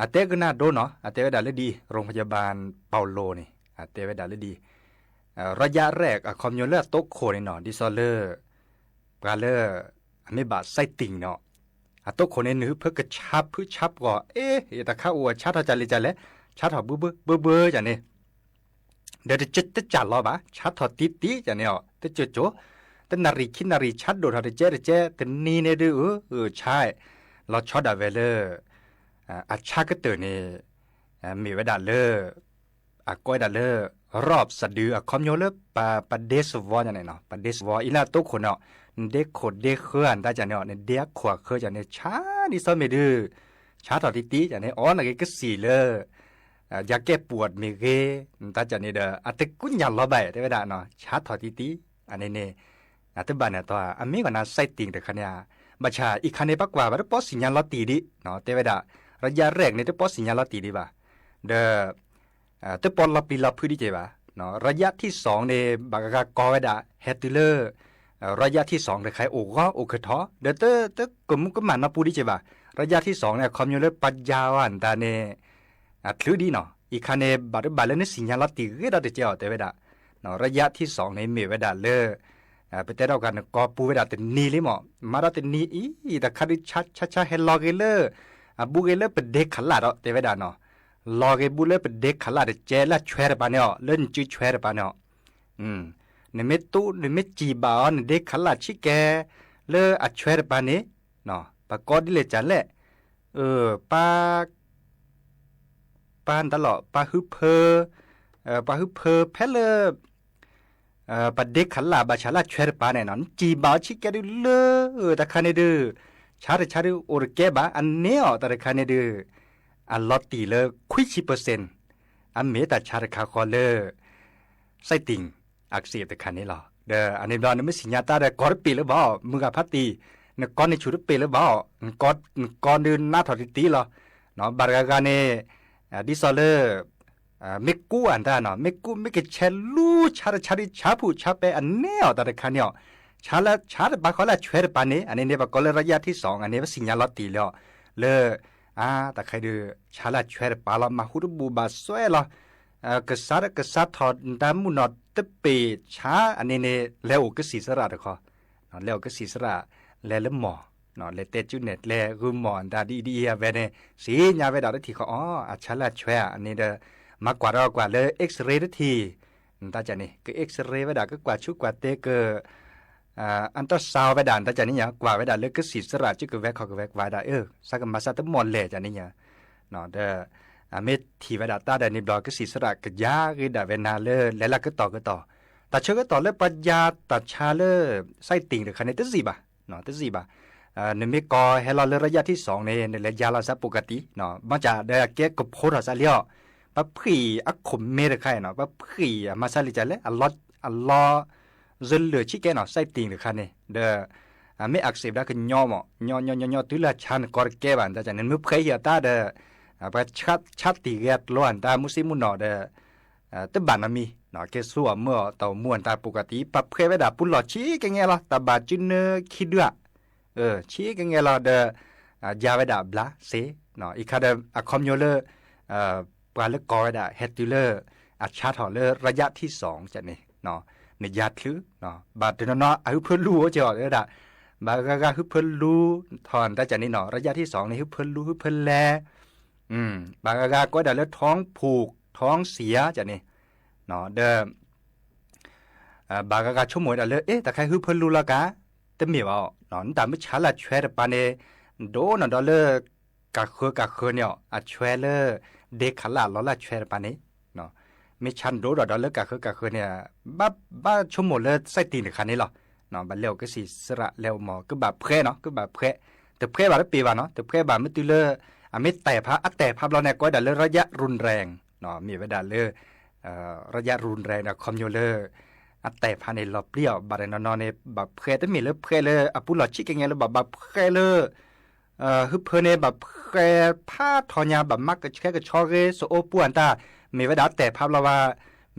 အတဲကနၣ်ဒိနီၤ, အတဲဝဲဒၣ်လၢဒ်အံၤ โรงพยาบาลเปาโล န့ၣ် အတဲဝဲဒၣ်လၢဒ်အံၤ ရၢယါရဲၣ် အခီပညီလၢအတိခိၣ်န့ၣ်နီၤ, ဒ်သိးလၢ ပှၤလၢ အမ့ၢ်ဘၣ် ไส้ติ่ง န့ၣ် အတိခိၣ်န့ၣ် နဟုဖၢကဆါဖုဆါပှီၤ, အ့ တၢ်ခါအိၣ်အဆါထီၣ်ကလဲၣ်ကလဲၣ်, ဆါထီၣ်ဘၢဘၢဘၢဘၢကန့ၣ် ဒီးတကၠၢ်လီၤဘၣ်, ဆါထီၣ်တံၢ်တံၢ်ကန့ၣ်အီၤ တကၠိကၠိ, တနၣ်ရံၣ်ခံနၣ်ရံၣ် ဆါဒိၣ်ထီၣ်တကဲတကဲ တနံၤန့ၣ်ဒုး အၢ ဆါ လီၤဆီဒၣ်ဝဲလၢ အဆါကတၢၢ်န့ၣ် မ့ၢ်ဝဲဒၣ်လၢ အကိးဝဲဒၣ်လၢ รอบสะดือ အခီပညီလၢ ပဒ့စဝီညါန့ၣ်နီၤ, ပဒ့စဝီ အံၤလၢအတိခိၣ်န့ၣ် နဒ့ခိၣ်ဒ့ဃၢအတၢ်ကန့ၣ်အီၤ နဒ့အခိၣ်အဃၢကန့ၣ် ဆါဒ်သိးမ့ၢ်ဒုး ဆါထီၣ်တံၢ်တံၢ်ကန့ၣ် အီၤနက့ၤကစံၣ်လၢ ယၤကဲပူးမ့ၢ်ဂ့ၤ နတၢ်ကန့ၣ်ဒီး အတကူညၢ်လီၤဘၣ် တဲဝဲဒၣ်နီၤ, ဆါထီၣ်တံၢ်တံၢ် အန့ၣ်န့ၣ် တဘၣ်န့ၣ်အတီ အမ့ၢ်ကီးနၤ ไส้ติ่ง တခါန့ၣ်ဧါ, ဘၣ်ဆၣ်အံၤခါန့ၣ် ပကွၢ်ဘၣ်တပီၢ်စံၣ်ညါလီၤတံၢ်ဒံး တဲဝဲဒၣ် ရၢယါရဲၣ်န့ၣ် တပီၢ်စံၣ်ညါလီၤတံၢ်ဒံးဘၣ်, ဒီး တပီၢ်လီၤပျံၤလီၤဖုးဒံးက့ၤဘၣ်, ရၢယါထံၣ်စီၣ်န့ၣ် ဘၣ်ဂၤကိးဝဲဒၣ် ဟဲတုၤလၢ ရၢယါထံၣ်စီၣ်တခါ အိၣ်ဂီၢ်အိၣ်ခၢၣ်ထီၣ် ဒီးတကမူကမၣ်နီတပူၤဒံးက့ၤဘၣ်, ရၢယါထံၣ်စီၣ်န့ၣ် အခီပညီလၢပယါအီၤအတၢ်န့ၣ် အချုးဒံးနီၤ, အံၤခါန့ၣ် ဘၣ်တဘၣ်လၢနစံၣ်ညါလီၤတံၢ်ဂ့ၤဒီးတကဲအီၤ တဲဝဲဒၣ်, ရၢယါထံၣ်စီၣ်န့ၣ် မ့ၢ်ဝဲဒၣ်လၢ ပတဲဒီးဂၤနကိးပူၤဝဲဒၣ်တနံၤလံမး, မၤဒီးတနံၤအံၤ တၢ်ခါဒုးဆါဆါဆါဟဲလီၤဂ့ၤလၢ အဘူးဂ့ၤလၢပဒ့ခလၣ်ဒီး တဲဝဲဒၣ်နီၤ, လီၤဂ့ၤဘူးလၢပဒ့ခလၣ်တကဲလၢအဆွဲတပၤန့ၣ်အီၤ လၢနစုဆွဲတပၤန့ၣ်အီၤ, နမ့ၢ်တူၢ် နမ့ၢ်စံၣ်ဘၣ်အီၤ နဒ့ခလၣ်ဆံးကဲ လၢအဆွဲတပၤန့ၣ် ပကိးဒ်လဲၣ်ကလဲၣ်, ပ ပၢ်တၢ်လီၤ ပှၤဟုဖၢ ပှၤဟုဖၢဖဲလၢ ပဒ့ခလၣ်ဘၣ်ဆၣ်လၢအဆွဲတပၤန့ၣ်နီၤ နစံၣ်ဘၣ်အီၤဆံးကဲဒုးလၢ တၢ်တခါန့ၣ်ဒုး ဆါတဆါဒုးအိၣ်တကဲဘၣ် အန့ၢ်အီၤတၢ်တခါန့ၣ်ဒုး အလီၤတံၢ်လၢခွံဆံပၢၢ်စ့ၣ် အမ့ၢ်တၢ်ဆါတခါဃီလၢ ไส้ติ่งอักเสบ တခါန့ၣ်လီၤ. ဒီးအန့ၣ်ဘျီနမ့ၢ်စံၣ်ညါတၢ်ဒီးကိးတပ့ၢ်လၢၤဘၣ်အီၤ မုၢ်ဂၤဖးတံၢ် နကိးန့ၢ်ဆူၣ်တပ့ၢ်လၢၤဘၣ်အီၤ နကိးဒုးနါထီၣ်တံၢ်တံၢ်လီၤ. ဘၣ်တဂၤဂၤန့ၣ် ဒ်သိးလၢ မ့ၢ်ကူအတၢ်နီၤ မ့ၢ်ကူမ့ၢ်ကဆဲးလူၤဆါတဆါဒုးဆါဖူးဆါပဲအန့ၢ်အီၤတၢ်တခါန့ၣ်အီၤ ဆါလၢဆါတပၤဃီလၢအဆွဲတပၤန့ၣ် အန့ၣ်န့ၣ် ပကိးလၢ ระยะที่สอง အန့ၣ် ပသ့ၣ်ညါလီၤတံၢ်လီၤ လၢ အါ တၢ်ခါဒုး ဆါလၢအဆွဲတပၤလီၤ မၤဟူတဘူၣ်ဘၣ်စွဲလီၤ ကစး ကစးထီၣ်တၢ်မုၢ်နီၢ်တပ့ၢ်ဆါ အန့ၣ်န့ၣ် လဲၤအိၣ်ကစံၣ်စရၣ်တခီ လဲၤအိၣ်ကစံၣ်စရၣ် လဲၤလၢမီၢ် လဲၤတဲကၠူနဲၣ်ကျဲဂုာ်မီၢ်အတၢ်ဒ်အံၤဒ်အံၤအဝဲန့ၣ် သ့ၣ်ညါဝဲဒၣ်တထံၣ်ဃီ အါ အဆါလၢအဆွဲဧါ အန့ၣ်ဒီး မၤကွၢ်ဒီးကွၢ်လၢ X-ray တထံၣ် တၢ်ကန့ၣ် က X-ray ဝဲဒၣ် ကကွၢ်ဆူကွၢ်တဲက အတၢ်စါဝဲဒၣ် တၢ်ကန့ၣ်ညါ ကွၢ်ဝဲဒၣ်လၢကစံၣ်စရၣ် ကၠူကဝဲခီၣ်ကဝဲ ကွၢ်ဝဲဒၣ် အၢ စးကမၤစၢ်တမီၢ်လဲၣ် ကန့ၣ်ညါ ဒီး အမ့ၢ်ထံၣ်ဝဲဒၣ်တၢ်ဒီးန့ၣ်ဘျီ ကစံၣ်စရၣ်ကယါဂ့ၤဒၣ်ဝဲနၤလၢ လဲၤလၢကတီၢ်ကတီၢ် တၢ်ဆၢကတီၢ်လၢပှၤယါတၢ်ဆါလၢ စဲးတံၣ်တခါန့ၣ် တစံၣ်ဘၣ် တစံၣ်ဘၣ် နမ့ၢ်ကီၤဟဲလီၤလၢ ระยะที่สอง န့ၣ် နလဲၤယါလီၤစး ပကတံ ဘၣ်ဆၣ်ဒီးအကဲကဖိထီၣ်စးလံအီၤ ပဖှံၣ်အခိၣ်မဲတခါအံၤနီၤ ပဖှံၣ်အမၤစၢ်လံကလဲၣ် အလီၢ် စၢလၢာ်ဆံးကဲနီၤ စဲးတံၣ်တခါန့ၣ် ဒီး မ့ၢ်အကစ့းဒၣ်ကညီမး ညီညီညီညီ တုၤလၢဆါနကီတကဲဘၣ် တၢ်ကန့ၣ် နမ့ၢ်ဖှဲးဟံၣ်အတၢ်ဒီး ပှၤဆါတံၣ်ဂ့ၤအကျိအတၢ် မုၢ်ဆ့ၣ်မုၢ်နီၢ်ဒီး တဘၣ်နီတမံၤ ကဲဆိအီၤမၢအီၤ တၢ်အိၣ်မူအတၢ် ပကတံ ပဖှဲးဝဲဒၣ်ပူၤလီၢ်ဆံးကဲငဲလီၤ တၢ်ဘၣ်စုနၢခံဒုဧါ ဆံးကဲငဲလီၤဒီး ယါဝဲဒၣ်ဘျါစ့ အံၤခါဒီး အခီပညီလၢ ပှၤလၢကီၤဝဲဒၣ် ဟဲတုၤလၢ အဆါထီၣ်လၢ ระยะที่สอง န့ၣ် နယါချုး ဘၣ်တနီၤနီၤ အဟၢဖၢလူအိၣ်ကီးဝဲဒၣ် ဘၣ်ဂၤဂၤဟၢဖၢလူထီၣ် တၢ်ကန့ၣ်နီၤ ระยะที่สอง န့ၣ် ဟၢဖၢလူဟၢဖၢလဲ ဘၣ်ဂၤဂၤကိးဝဲဒၣ်လၢ ท้องผูก ท้องเสีย န့ၣ် ဒီး ဘၣ်ဂၤဂၤဆိကမိၣ်ဝဲဒၣ်လၢ အ့ တၢ်ခါဟၢဖၢလူလီၤကါ တမ့ၢ်ဘၣ်အီၤ နတၢ်မ့ၢ်ဆါလၢအဆွဲတပၤန့ၣ် ဒိၣ်နီၢ်ဒီးလၢ ကၢ်ဃၢကၢ်ဃၢန့ၣ်အီၤ အဆွဲလၢ ဒ့ခးလၢအလီၢ်လၢအဆွဲတပၤန့ၣ် မ့ၢ်ဆါဒိၣ်ဒီးဒီးလၢကၢ်ဃၢကၢ်ဃၢန့ၣ် ဘၣ်ဆိကမိၣ်လၢစဲးတံၣ်တခါန့ၣ်လီၤ ဘၣ်လဲၤအိၣ်ကစံၣ်စရၣ်လဲၤအိၣ်မီၢ် ကဘၣ်ဖှဲးနီၤ ကဘၣ်ဖှဲး တဖှဲးဘၣ်တပ့ၢ်ဘၣ်နီၤ တဖှဲးဘၣ်မ့ၢ်တုၤလၢ အမ့ၢ်တဲာ်ဖး အတဲာ်ဖးဘျီန့ၣ် ကိးဝဲဒၣ်လၢ ระยะรุนแรง မ့ၢ်ဝဲဒၣ်လၢ ระยะรุนแรง ဒီးခီပညီလၢ အတဲာ်ဖးန့ၣ်လီၤပျံၤအီၤ ဘၣ်တနီၤနီၤန့ၣ် ဘၣ်ဖှဲးတမ့ၢ်လၢဖှဲးလၢအပူၤလီၢ်ဆံးကဲငဲလၢၤဘၣ် ဘၣ်ဖှဲးလၢ ဟၢဖၢန့ၣ် ဘၣ်ဖှဲးဖးထီညါ ဘၣ်မၤကဆှဲကဆှီဂ့ၤ စအိပူအတၢ် မ့ၢ်ဝဲဒၣ်တဲာ်ဖးဘျီဘၣ်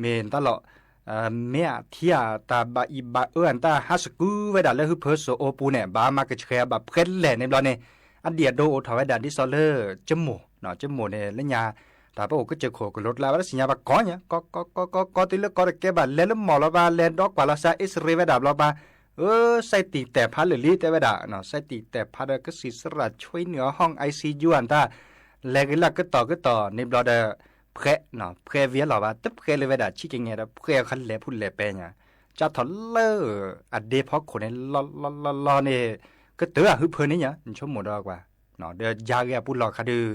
မ့ၢ်တၢ်လီၤ မ့ၢ်အထံအတၢ်ဘၣ်အံၤဘၣ်အၢအတၢ် ဟးစကူဝဲဒၣ်လၢဟၢဖၢစအိပူန့ၣ် ဘၣ်မၤကဆှဲ ဘၣ်ဖှဲးလဲၣ်န့ၣ်ဘျီန့ၣ် အဒံၣ်အဒိအိၣ်ထီၣ်ဝဲဒၣ်ဒ်သိးလၢ ကမိၢ် ကမိၢ်န့ၣ် လၢညါ တၢ်ပအိၣ်ကစၢၢ်ခိၣ်ကလိၤကျါ ဘၣ်တသ့ၣ်ညါဘၣ်ကီညါ ကီကီကီကီတုၤလၢကီတကဲဘၣ် လဲၤလၢမီၢ်လီၤဘၣ် လဲၤဒီကွၢ်လီၤစး X-ray ဝဲဒၣ်ဘျီဘၣ် အၢ စဲးတံၣ်တဲာ်ဖးလၢာ်လံ တဲဝဲဒၣ် စဲးတံၣ်တဲာ်ဖးဒီးကစံၣ်စရၣ်ဆွံနုာ်အီၤ ห้อง ไอซียู အတၢ် လဲၤဂ့ၤလၢကတီၢ်ကတီၢ်န့ၣ်ဘျီဒီး ဖှဲး ဖှဲးဝံၤအလီၢ်ဘၣ် တဖှဲးလၢၤဝဲဒၣ်ဆံးကဲငဲဒီး ဖှဲးအီၤခါလဲၤဖူးလဲၤပဲညါ ကၢ်ထီၣ်လၢ အဒ့ဖီခိၣ်န့ၣ် လီၤလီၤလီၤလီၤန့ၣ် ကတၢၢ်အဟၢဖၢန့ၣ်ညါ နဆိကမိၣ်ဒီးကွၢ် ဒီးယါဂ့ၤအပူၤလီၢ်ခါဒုး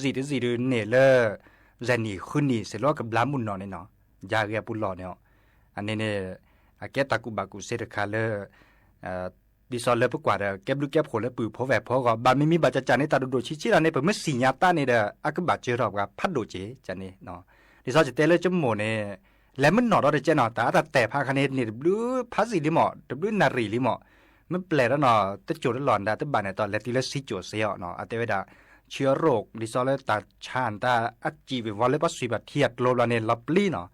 စံးတစံးဒုးန့ၣ်လၢ စဲးနံၣ်ဃုနံၣ်စ့ၢ်လီၤကဘျါမုၢ်နီၢ်န့ၣ်နီၤ ယါဂ့ၤအပူၤလီၢ်န့ၣ် အန့ၣ်န့ၣ် အကဲတၢ်ကူၣ်ဘၣ်ကူၣ်စ့တခါလၢ ဒ်သိးလၢပကွၢ်ဒီး ကဲဘျုးကဲဖှိၣ်လၢပုၢ်ဖိဝဲၢ်ဖိအဂီၢ် ဘၣ်မံမံဘၣ်ကၢ်ကၢ်န့ၣ် တၢ်ဒိၣ်ဒိၣ်ဆံးဆံးလီၤန့ၣ် ပမ့ၢ်သ့ၣ်ညါတၢ်န့ၣ်ဒီး အကဘၣ်စၢၤထီၣ်ပှၤဖးဒိၣ်က့ၤန့ၣ် ဒ်သိးယတဲလၢကမိၢ်န့ၣ် လဲၤမုၢ်နီၢ်ဒီးတကဲနီၤ တၢ်အတၢ်တဲာ်ဖးခါန့ၣ် န့ၣ်တဘျုးဖးစံၣ်လံမး တဘျုးနၣ်ရံၣ်လံမး မ့ၢ်ပျဲၢ်ဒီးနီၤ တစိၢ်တလီၢ်နဒၣ်တဘၣ်န့ၣ် တီၢ်လဲၤတုၤလၢစံစိၢ်စ့အီၤနီၤ အတဲဝဲဒၣ် ဆံရိၣ် ဒ်သိးလၢတၢ်ဆါအတၢ်အစံၣ်ဝံၤဝီၤလၢပှၤစွံာ်ဘၣ်ထံအကျိၤဘျီန့ၣ် လီၤပျံၤနီၤ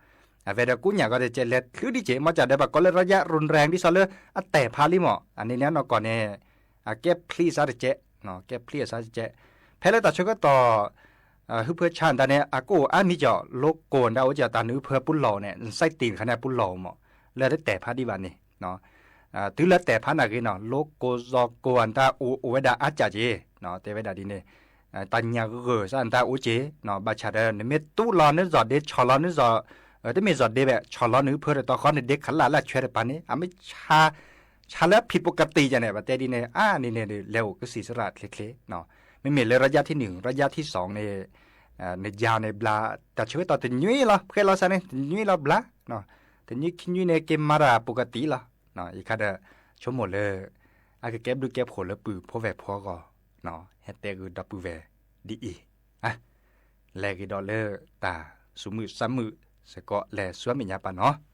အဝဲဒီးကူညၣ်ဂီၤတကဲ လဲၤချုးဒံးက့ၤ မ့ၢ်ကၢ်ဒီးပှၤကိးလၢ ระยะรุนแรง ဒ်သိးလၢအတဲာ်ဖးလံမး အန့ၣ်န့ၣ်နီၢ်ကီၢ်န့ၣ် အကဲဖျံးအသးတကဲ ကဲဖျံးအသးတကဲ ဖဲလၢတၢ်ဆၢကတီၢ် ဟၢဖၢဆါနတၢ်န့ၣ် အကအိၣ်အါမံၤကီး လိကိၢ်နတၢ်အိၣ်ကီး တၢ်နဟၢဖၢပူၤလီၢ်န့ၣ် စဲးတံၣ်တခါန့ၣ်ပူၤလီၢ်မး လၢတတဲာ်ဖးဒံးဘၣ်န့ၣ် တုၤလၢတဲာ်ဖးနၢ်ဂ့ၤနီၤ လိကိၢ်စီၤကိၢ်အတၢ်အိၣ်အိၣ်ဝဲဒၣ်အါကၢ်က့ၤ တဲဝဲဒၣ်ဒ်န့ၣ် တၢ်ညၣ်ဂၢၢ်စးနတၢ်အိၣ်က့ၤ ဘၣ်ဆၣ်ဒီး နမ့ၢ်တူၢ်လီၤနုာ်စီၤဒ့ ဆီၣ်လီၤနုာ်စီၤ တမ့ၢ်စီၤဒ့ဘၣ် ဆီၣ်လီၤနုာ်ဟၢဖၢတတီၤဃီ နဒ့ခးလၢ်လၢအဆွဲတပၤန့ၣ် အမ့ၢ်ဆါ ဆါလၢအဖံးပကတံၢ်ယါန့ၣ် ပတဲဒ်န့ၣ် အါန့ၣ်န့ၣ်ဒုး လဲၤအိၣ်ကစံၣ်စရၣ်ချ့ချ့ မ့မ့ၢ်လၢ ระยะที่หนึ่ง ระยะที่สอง န့ၣ် နယါန့ၣ်ဘျါ တၢ်ဆၢကတီၢ်တနွံလီၤ ဖှဲးလီၤစးန့ၣ် တနွံလီၤဘျါ တနွံခံနွံန့ၣ် က့ၤမၤတၢ်ပကတံၢ်လီၤ ယခါဒီး ဆိကမိၣ်လၢ အကကဲဘျုးကဲဖှိၣ်လၢပုၢ်ဖိဝဲၢ်ဖိအဂီၢ် ဟဲတဲဂုာ်ဒီပုၢ်ဝဲၢ်ဒ်အံၤ လဲၤဂ့ၤဒီးလၢတၢ်ဆူးမုၢ်ဆါမုၢ်စ့ၢ်ကီး လဲၤဆူမဲာ်ညါပာ်နီၤ.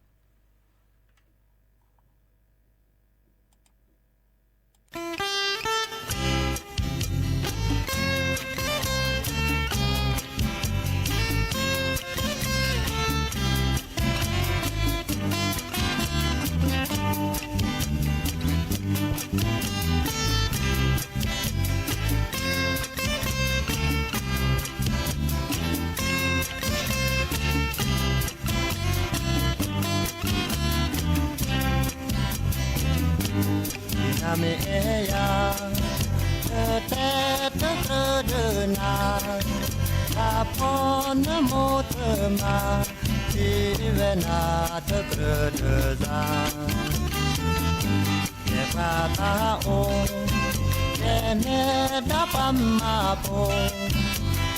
မ့ၢ်အဲၣ်ယၤ, တတဲတကြၢးဒီးနၤ, တၢ်ဖီနမိၢ်တမၤ, ထံၣ်ဝဲနၤတကြၢးဒီးစၤ, ယပှၤသးအိၣ်, ယနဲဒၣ်ပှၤမၤဖိ,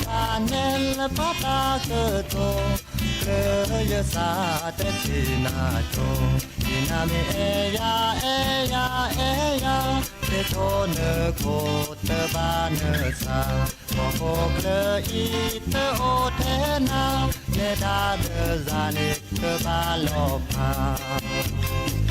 ပှၤနဲလၢပှၤသးကတိၤ, ကျၢၤယစၢ်တထံၣ်နၤကၠိ, ယနၤမ့ၢ်အဲၣ်ယၤ, အဲၣ်ယၤ, အဲၣ်ယၤ, ဒ်သိးနခိၣ်တဘၣ်နစၢ်, ဟီၣ်ခိၣ်ချၢအံၤတအိၣ်ထဲနၤ, နဲဒၣ်ဒီးစၤန့ၣ် ကဘၣ်လီၤဖး.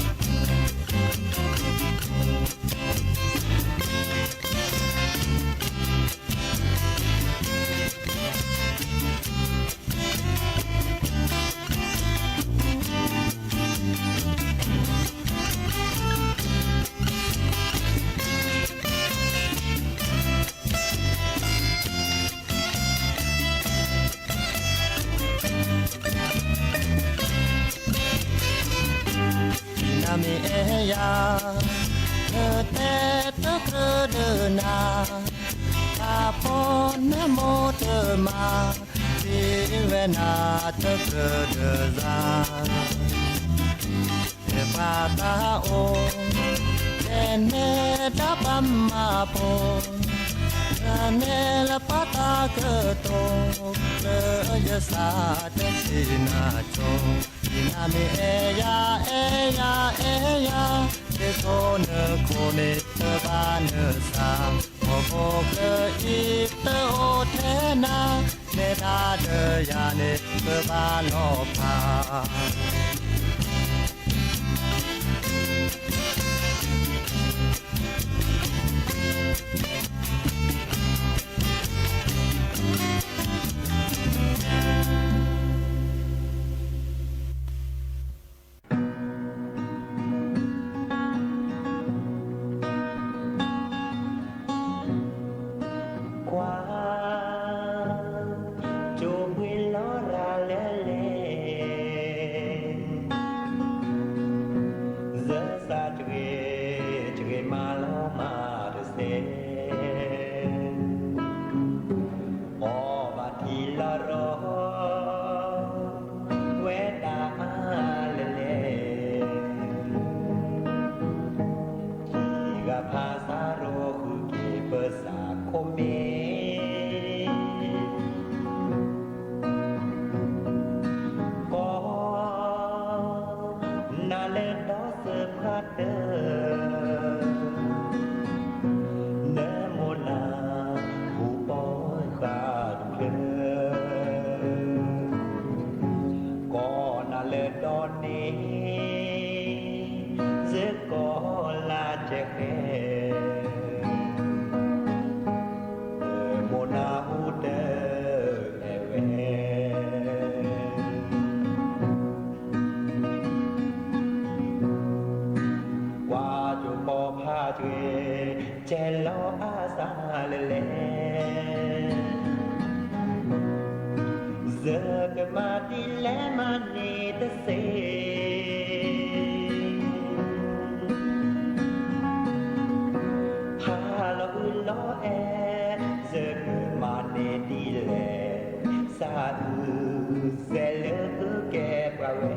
နၤမ့ၢ်အဲၣ်ယၤ, တတဲတကြၢးဒီးနၤ, တၢ်ဖီနမိၢ်တမၤ, ထံၣ်ဝဲနၤတကြၢးဒီးစၤ, ယပှၤသးအိၣ်, ယနဲဒၣ်ပှၤမၤဖိ, ယနဲလၢပှၤသးကတိၤ, ကျၢၤယစၢ်တထံၣ်နၤကၠိ, ယနၤမ့ၢ်အဲၣ်ယၤ, အဲၣ်ယၤ, အဲၣ်ယၤ, ဒ်သိးနခိၣ်န့ၣ်တဘၣ်နစၢ်, ဟီၣ်ခိၣ်ချၢအံၤတအိၣ်ထဲနၤ, နဲဒၣ်ဒီးယၤန့ၣ်ကဘၣ်လီၤဖး. ကွၢ်, ကၠိပှ့ၤလီၤရၤလၢလဲၣ်, စၢစးတဂ့ၤ, တဂ့ၤမၤလီၤမၤတစဲး, အီၣ်ဘၣ်ထံလီၤရီၤ, ဝဲဒၣ်အါလၢလဲၣ်, ခံဂၤဖးစးရိၤဃုာ်က့ၤပစးခိၣ်မ့ၢ် ကီ, နၤလၢဒီသၢဖးတၢၢ်, နမိၢ်နၤဟူပီဃာ်တဖျၢၣ်, ကီနၤလၢဒီန့ၣ်, စ့ၢ်ကီးလၢကဲဃဲ, မိၢ်နၤဟူတၢ်အဲၣ်ဝဲ ကွၢ်ကၠိပီဖးတဂ့ၤ, ကဲလီၤအါစးလၢလဲၣ်, စကမၤဒ်လဲၣ်မၤန့ၢ်တသ့, ဖးလီၤအုလီၤအဲၣ်, စကမၤန့ၢ်ဒ်လဲၣ်, စးအုစဲးလၢအုကဲပှၤဝဲ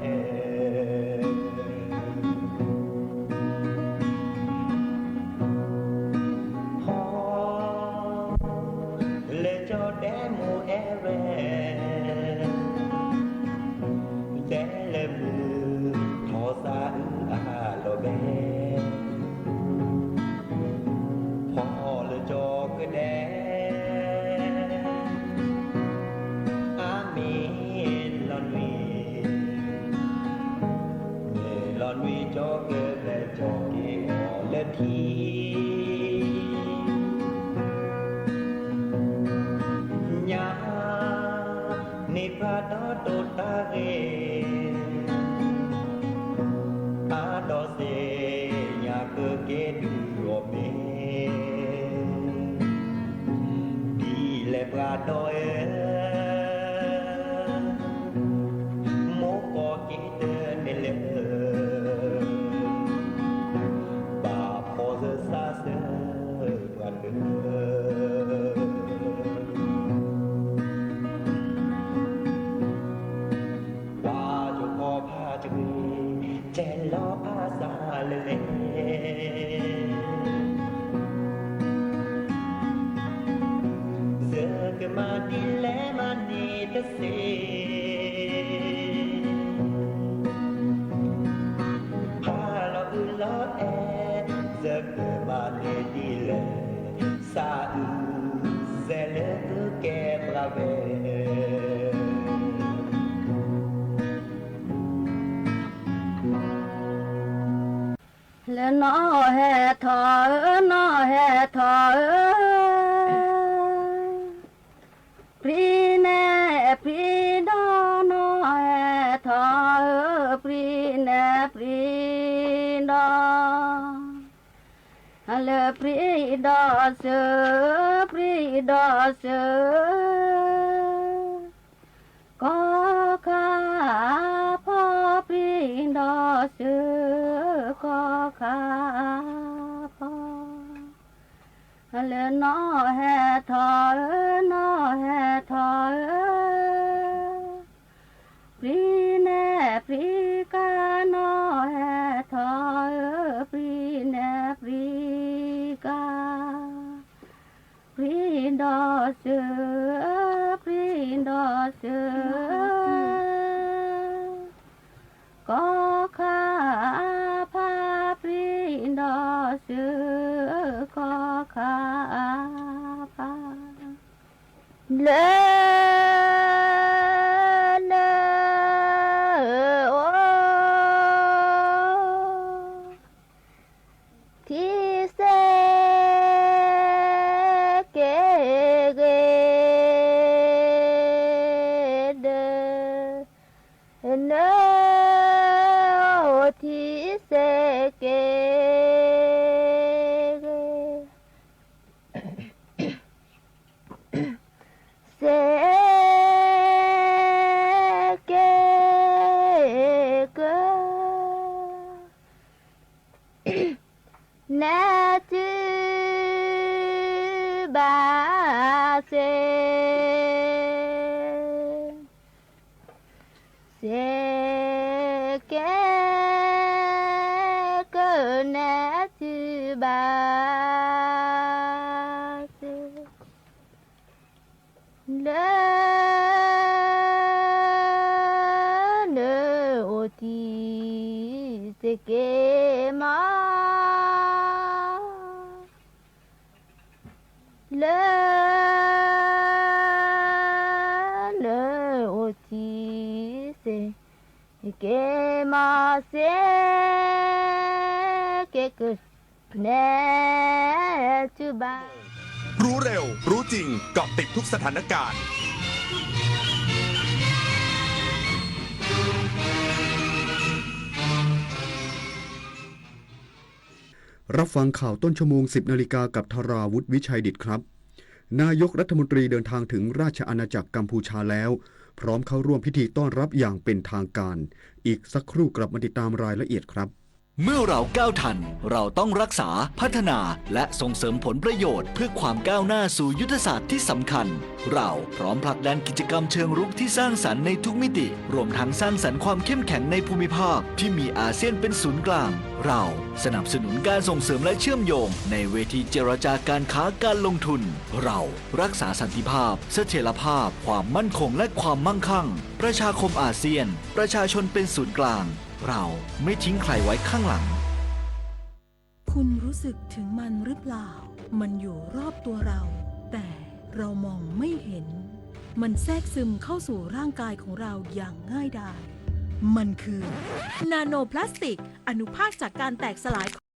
ဟီ, လၢကၠီဒဲမူအဲၣ်ဝဲ, ဒဲလၢမုၢ် အဲၣ်လီၤအသးလၢလဲၣ်, ယကမၤဒ်လဲၣ်မၤန့ၢ်တသ့, ဖးလီၤအုးလီၤအဲၣ်, ယကမၤန့ၢ်ဒ်လဲၣ်, သးအုးစဲးလၢသုကဲပှၤဝဲ လၢနီၢ်ဟဲထီၣ်ဧၢ, နီၢ်ဟဲထီၣ်ဧၢ, ပြံနဲပြံဒီ, နီၢ်ဟဲထီၣ်ဧၢ, ပြံနဲပြံဒီ, လၢပြံဒီးစၢ, ပြံဒီးစၢ ကီခါဖီ, ပြံဒီးစၢ, ကီခါဖီ, လၢနီၢ်ဟဲထီၣ်ဧၢ, နီၢ်ဟဲထီၣ်ဧၢ, ပြံနဲပြံကါ, နီၢ်ဟဲထီၣ်ဧၢ, ပြံနဲပြံကါ ပြံဒီးစၢ, ပြံဒီးစၢ, ကီခါဖါ, ပြံဒီးစၢ, ကီခါဖါ, လၢ နအိၣ် ထံစဲကဲဂ့ၤဒီး နအိၣ်ထံစဲကဲဂ့ၤ စဲ ကဲ က နဲ တုၤဘၣ်စဲ စဲ ကဲ က နဲ တုၤဘၣ်စဲ လၢ နအိၣ်ထံစဲကဲမး လၢ နအိၣ်ထံစဲ ကဲမး စဲ ကဲ က နဲ တုၤဘၣ် รู้เร็ว รู้จริง เกาะติดทุกสถานการณ์ รับฟังข่าวต้นชั่วโมง สิบนาฬิกา กับธราวุฒิ วิชัยดิษฐครับ นายกรัฐมนตรีเดินทางถึงราชอาณาจักรกัมพูชาแล้ว พร้อมเข้าร่วมพิธีต้อนรับอย่างเป็นทางการ อีกสักครู่กลับมาติดตามรายละเอียดครับ เมื่อเราก้าวทัน เราต้องรักษา พัฒนา และส่งเสริมผลประโยชน์ เพื่อความก้าวหน้าสู่ยุทธศาสตร์ที่สำคัญ เราพร้อมผลักดันกิจกรรมเชิงรุกที่สร้างสรรค์ในทุกมิติ รวมทั้งสร้างสรรค์ความเข้มแข็งในภูมิภาคที่มีอาเซียนเป็นศูนย์กลาง เราสนับสนุนการส่งเสริมและเชื่อมโยงในเวทีเจรจาการค้าการลงทุน เรารักษาสันติภาพ เสถียรภาพ ความมั่นคงและความมั่งคั่ง ประชาคมอาเซียน ประชาชนเป็นศูนย์กลาง เราไม่ทิ้งใครไว้ข้างหลัง คุณรู้สึกถึงมันหรือเปล่า มันอยู่รอบตัวเรา แต่เรามองไม่เห็น มันแทรกซึมเข้าสู่ร่างกายของเราอย่างง่ายดาย มันคือ นาโนพลาสติก อนุภาคจากการแตกสลายของ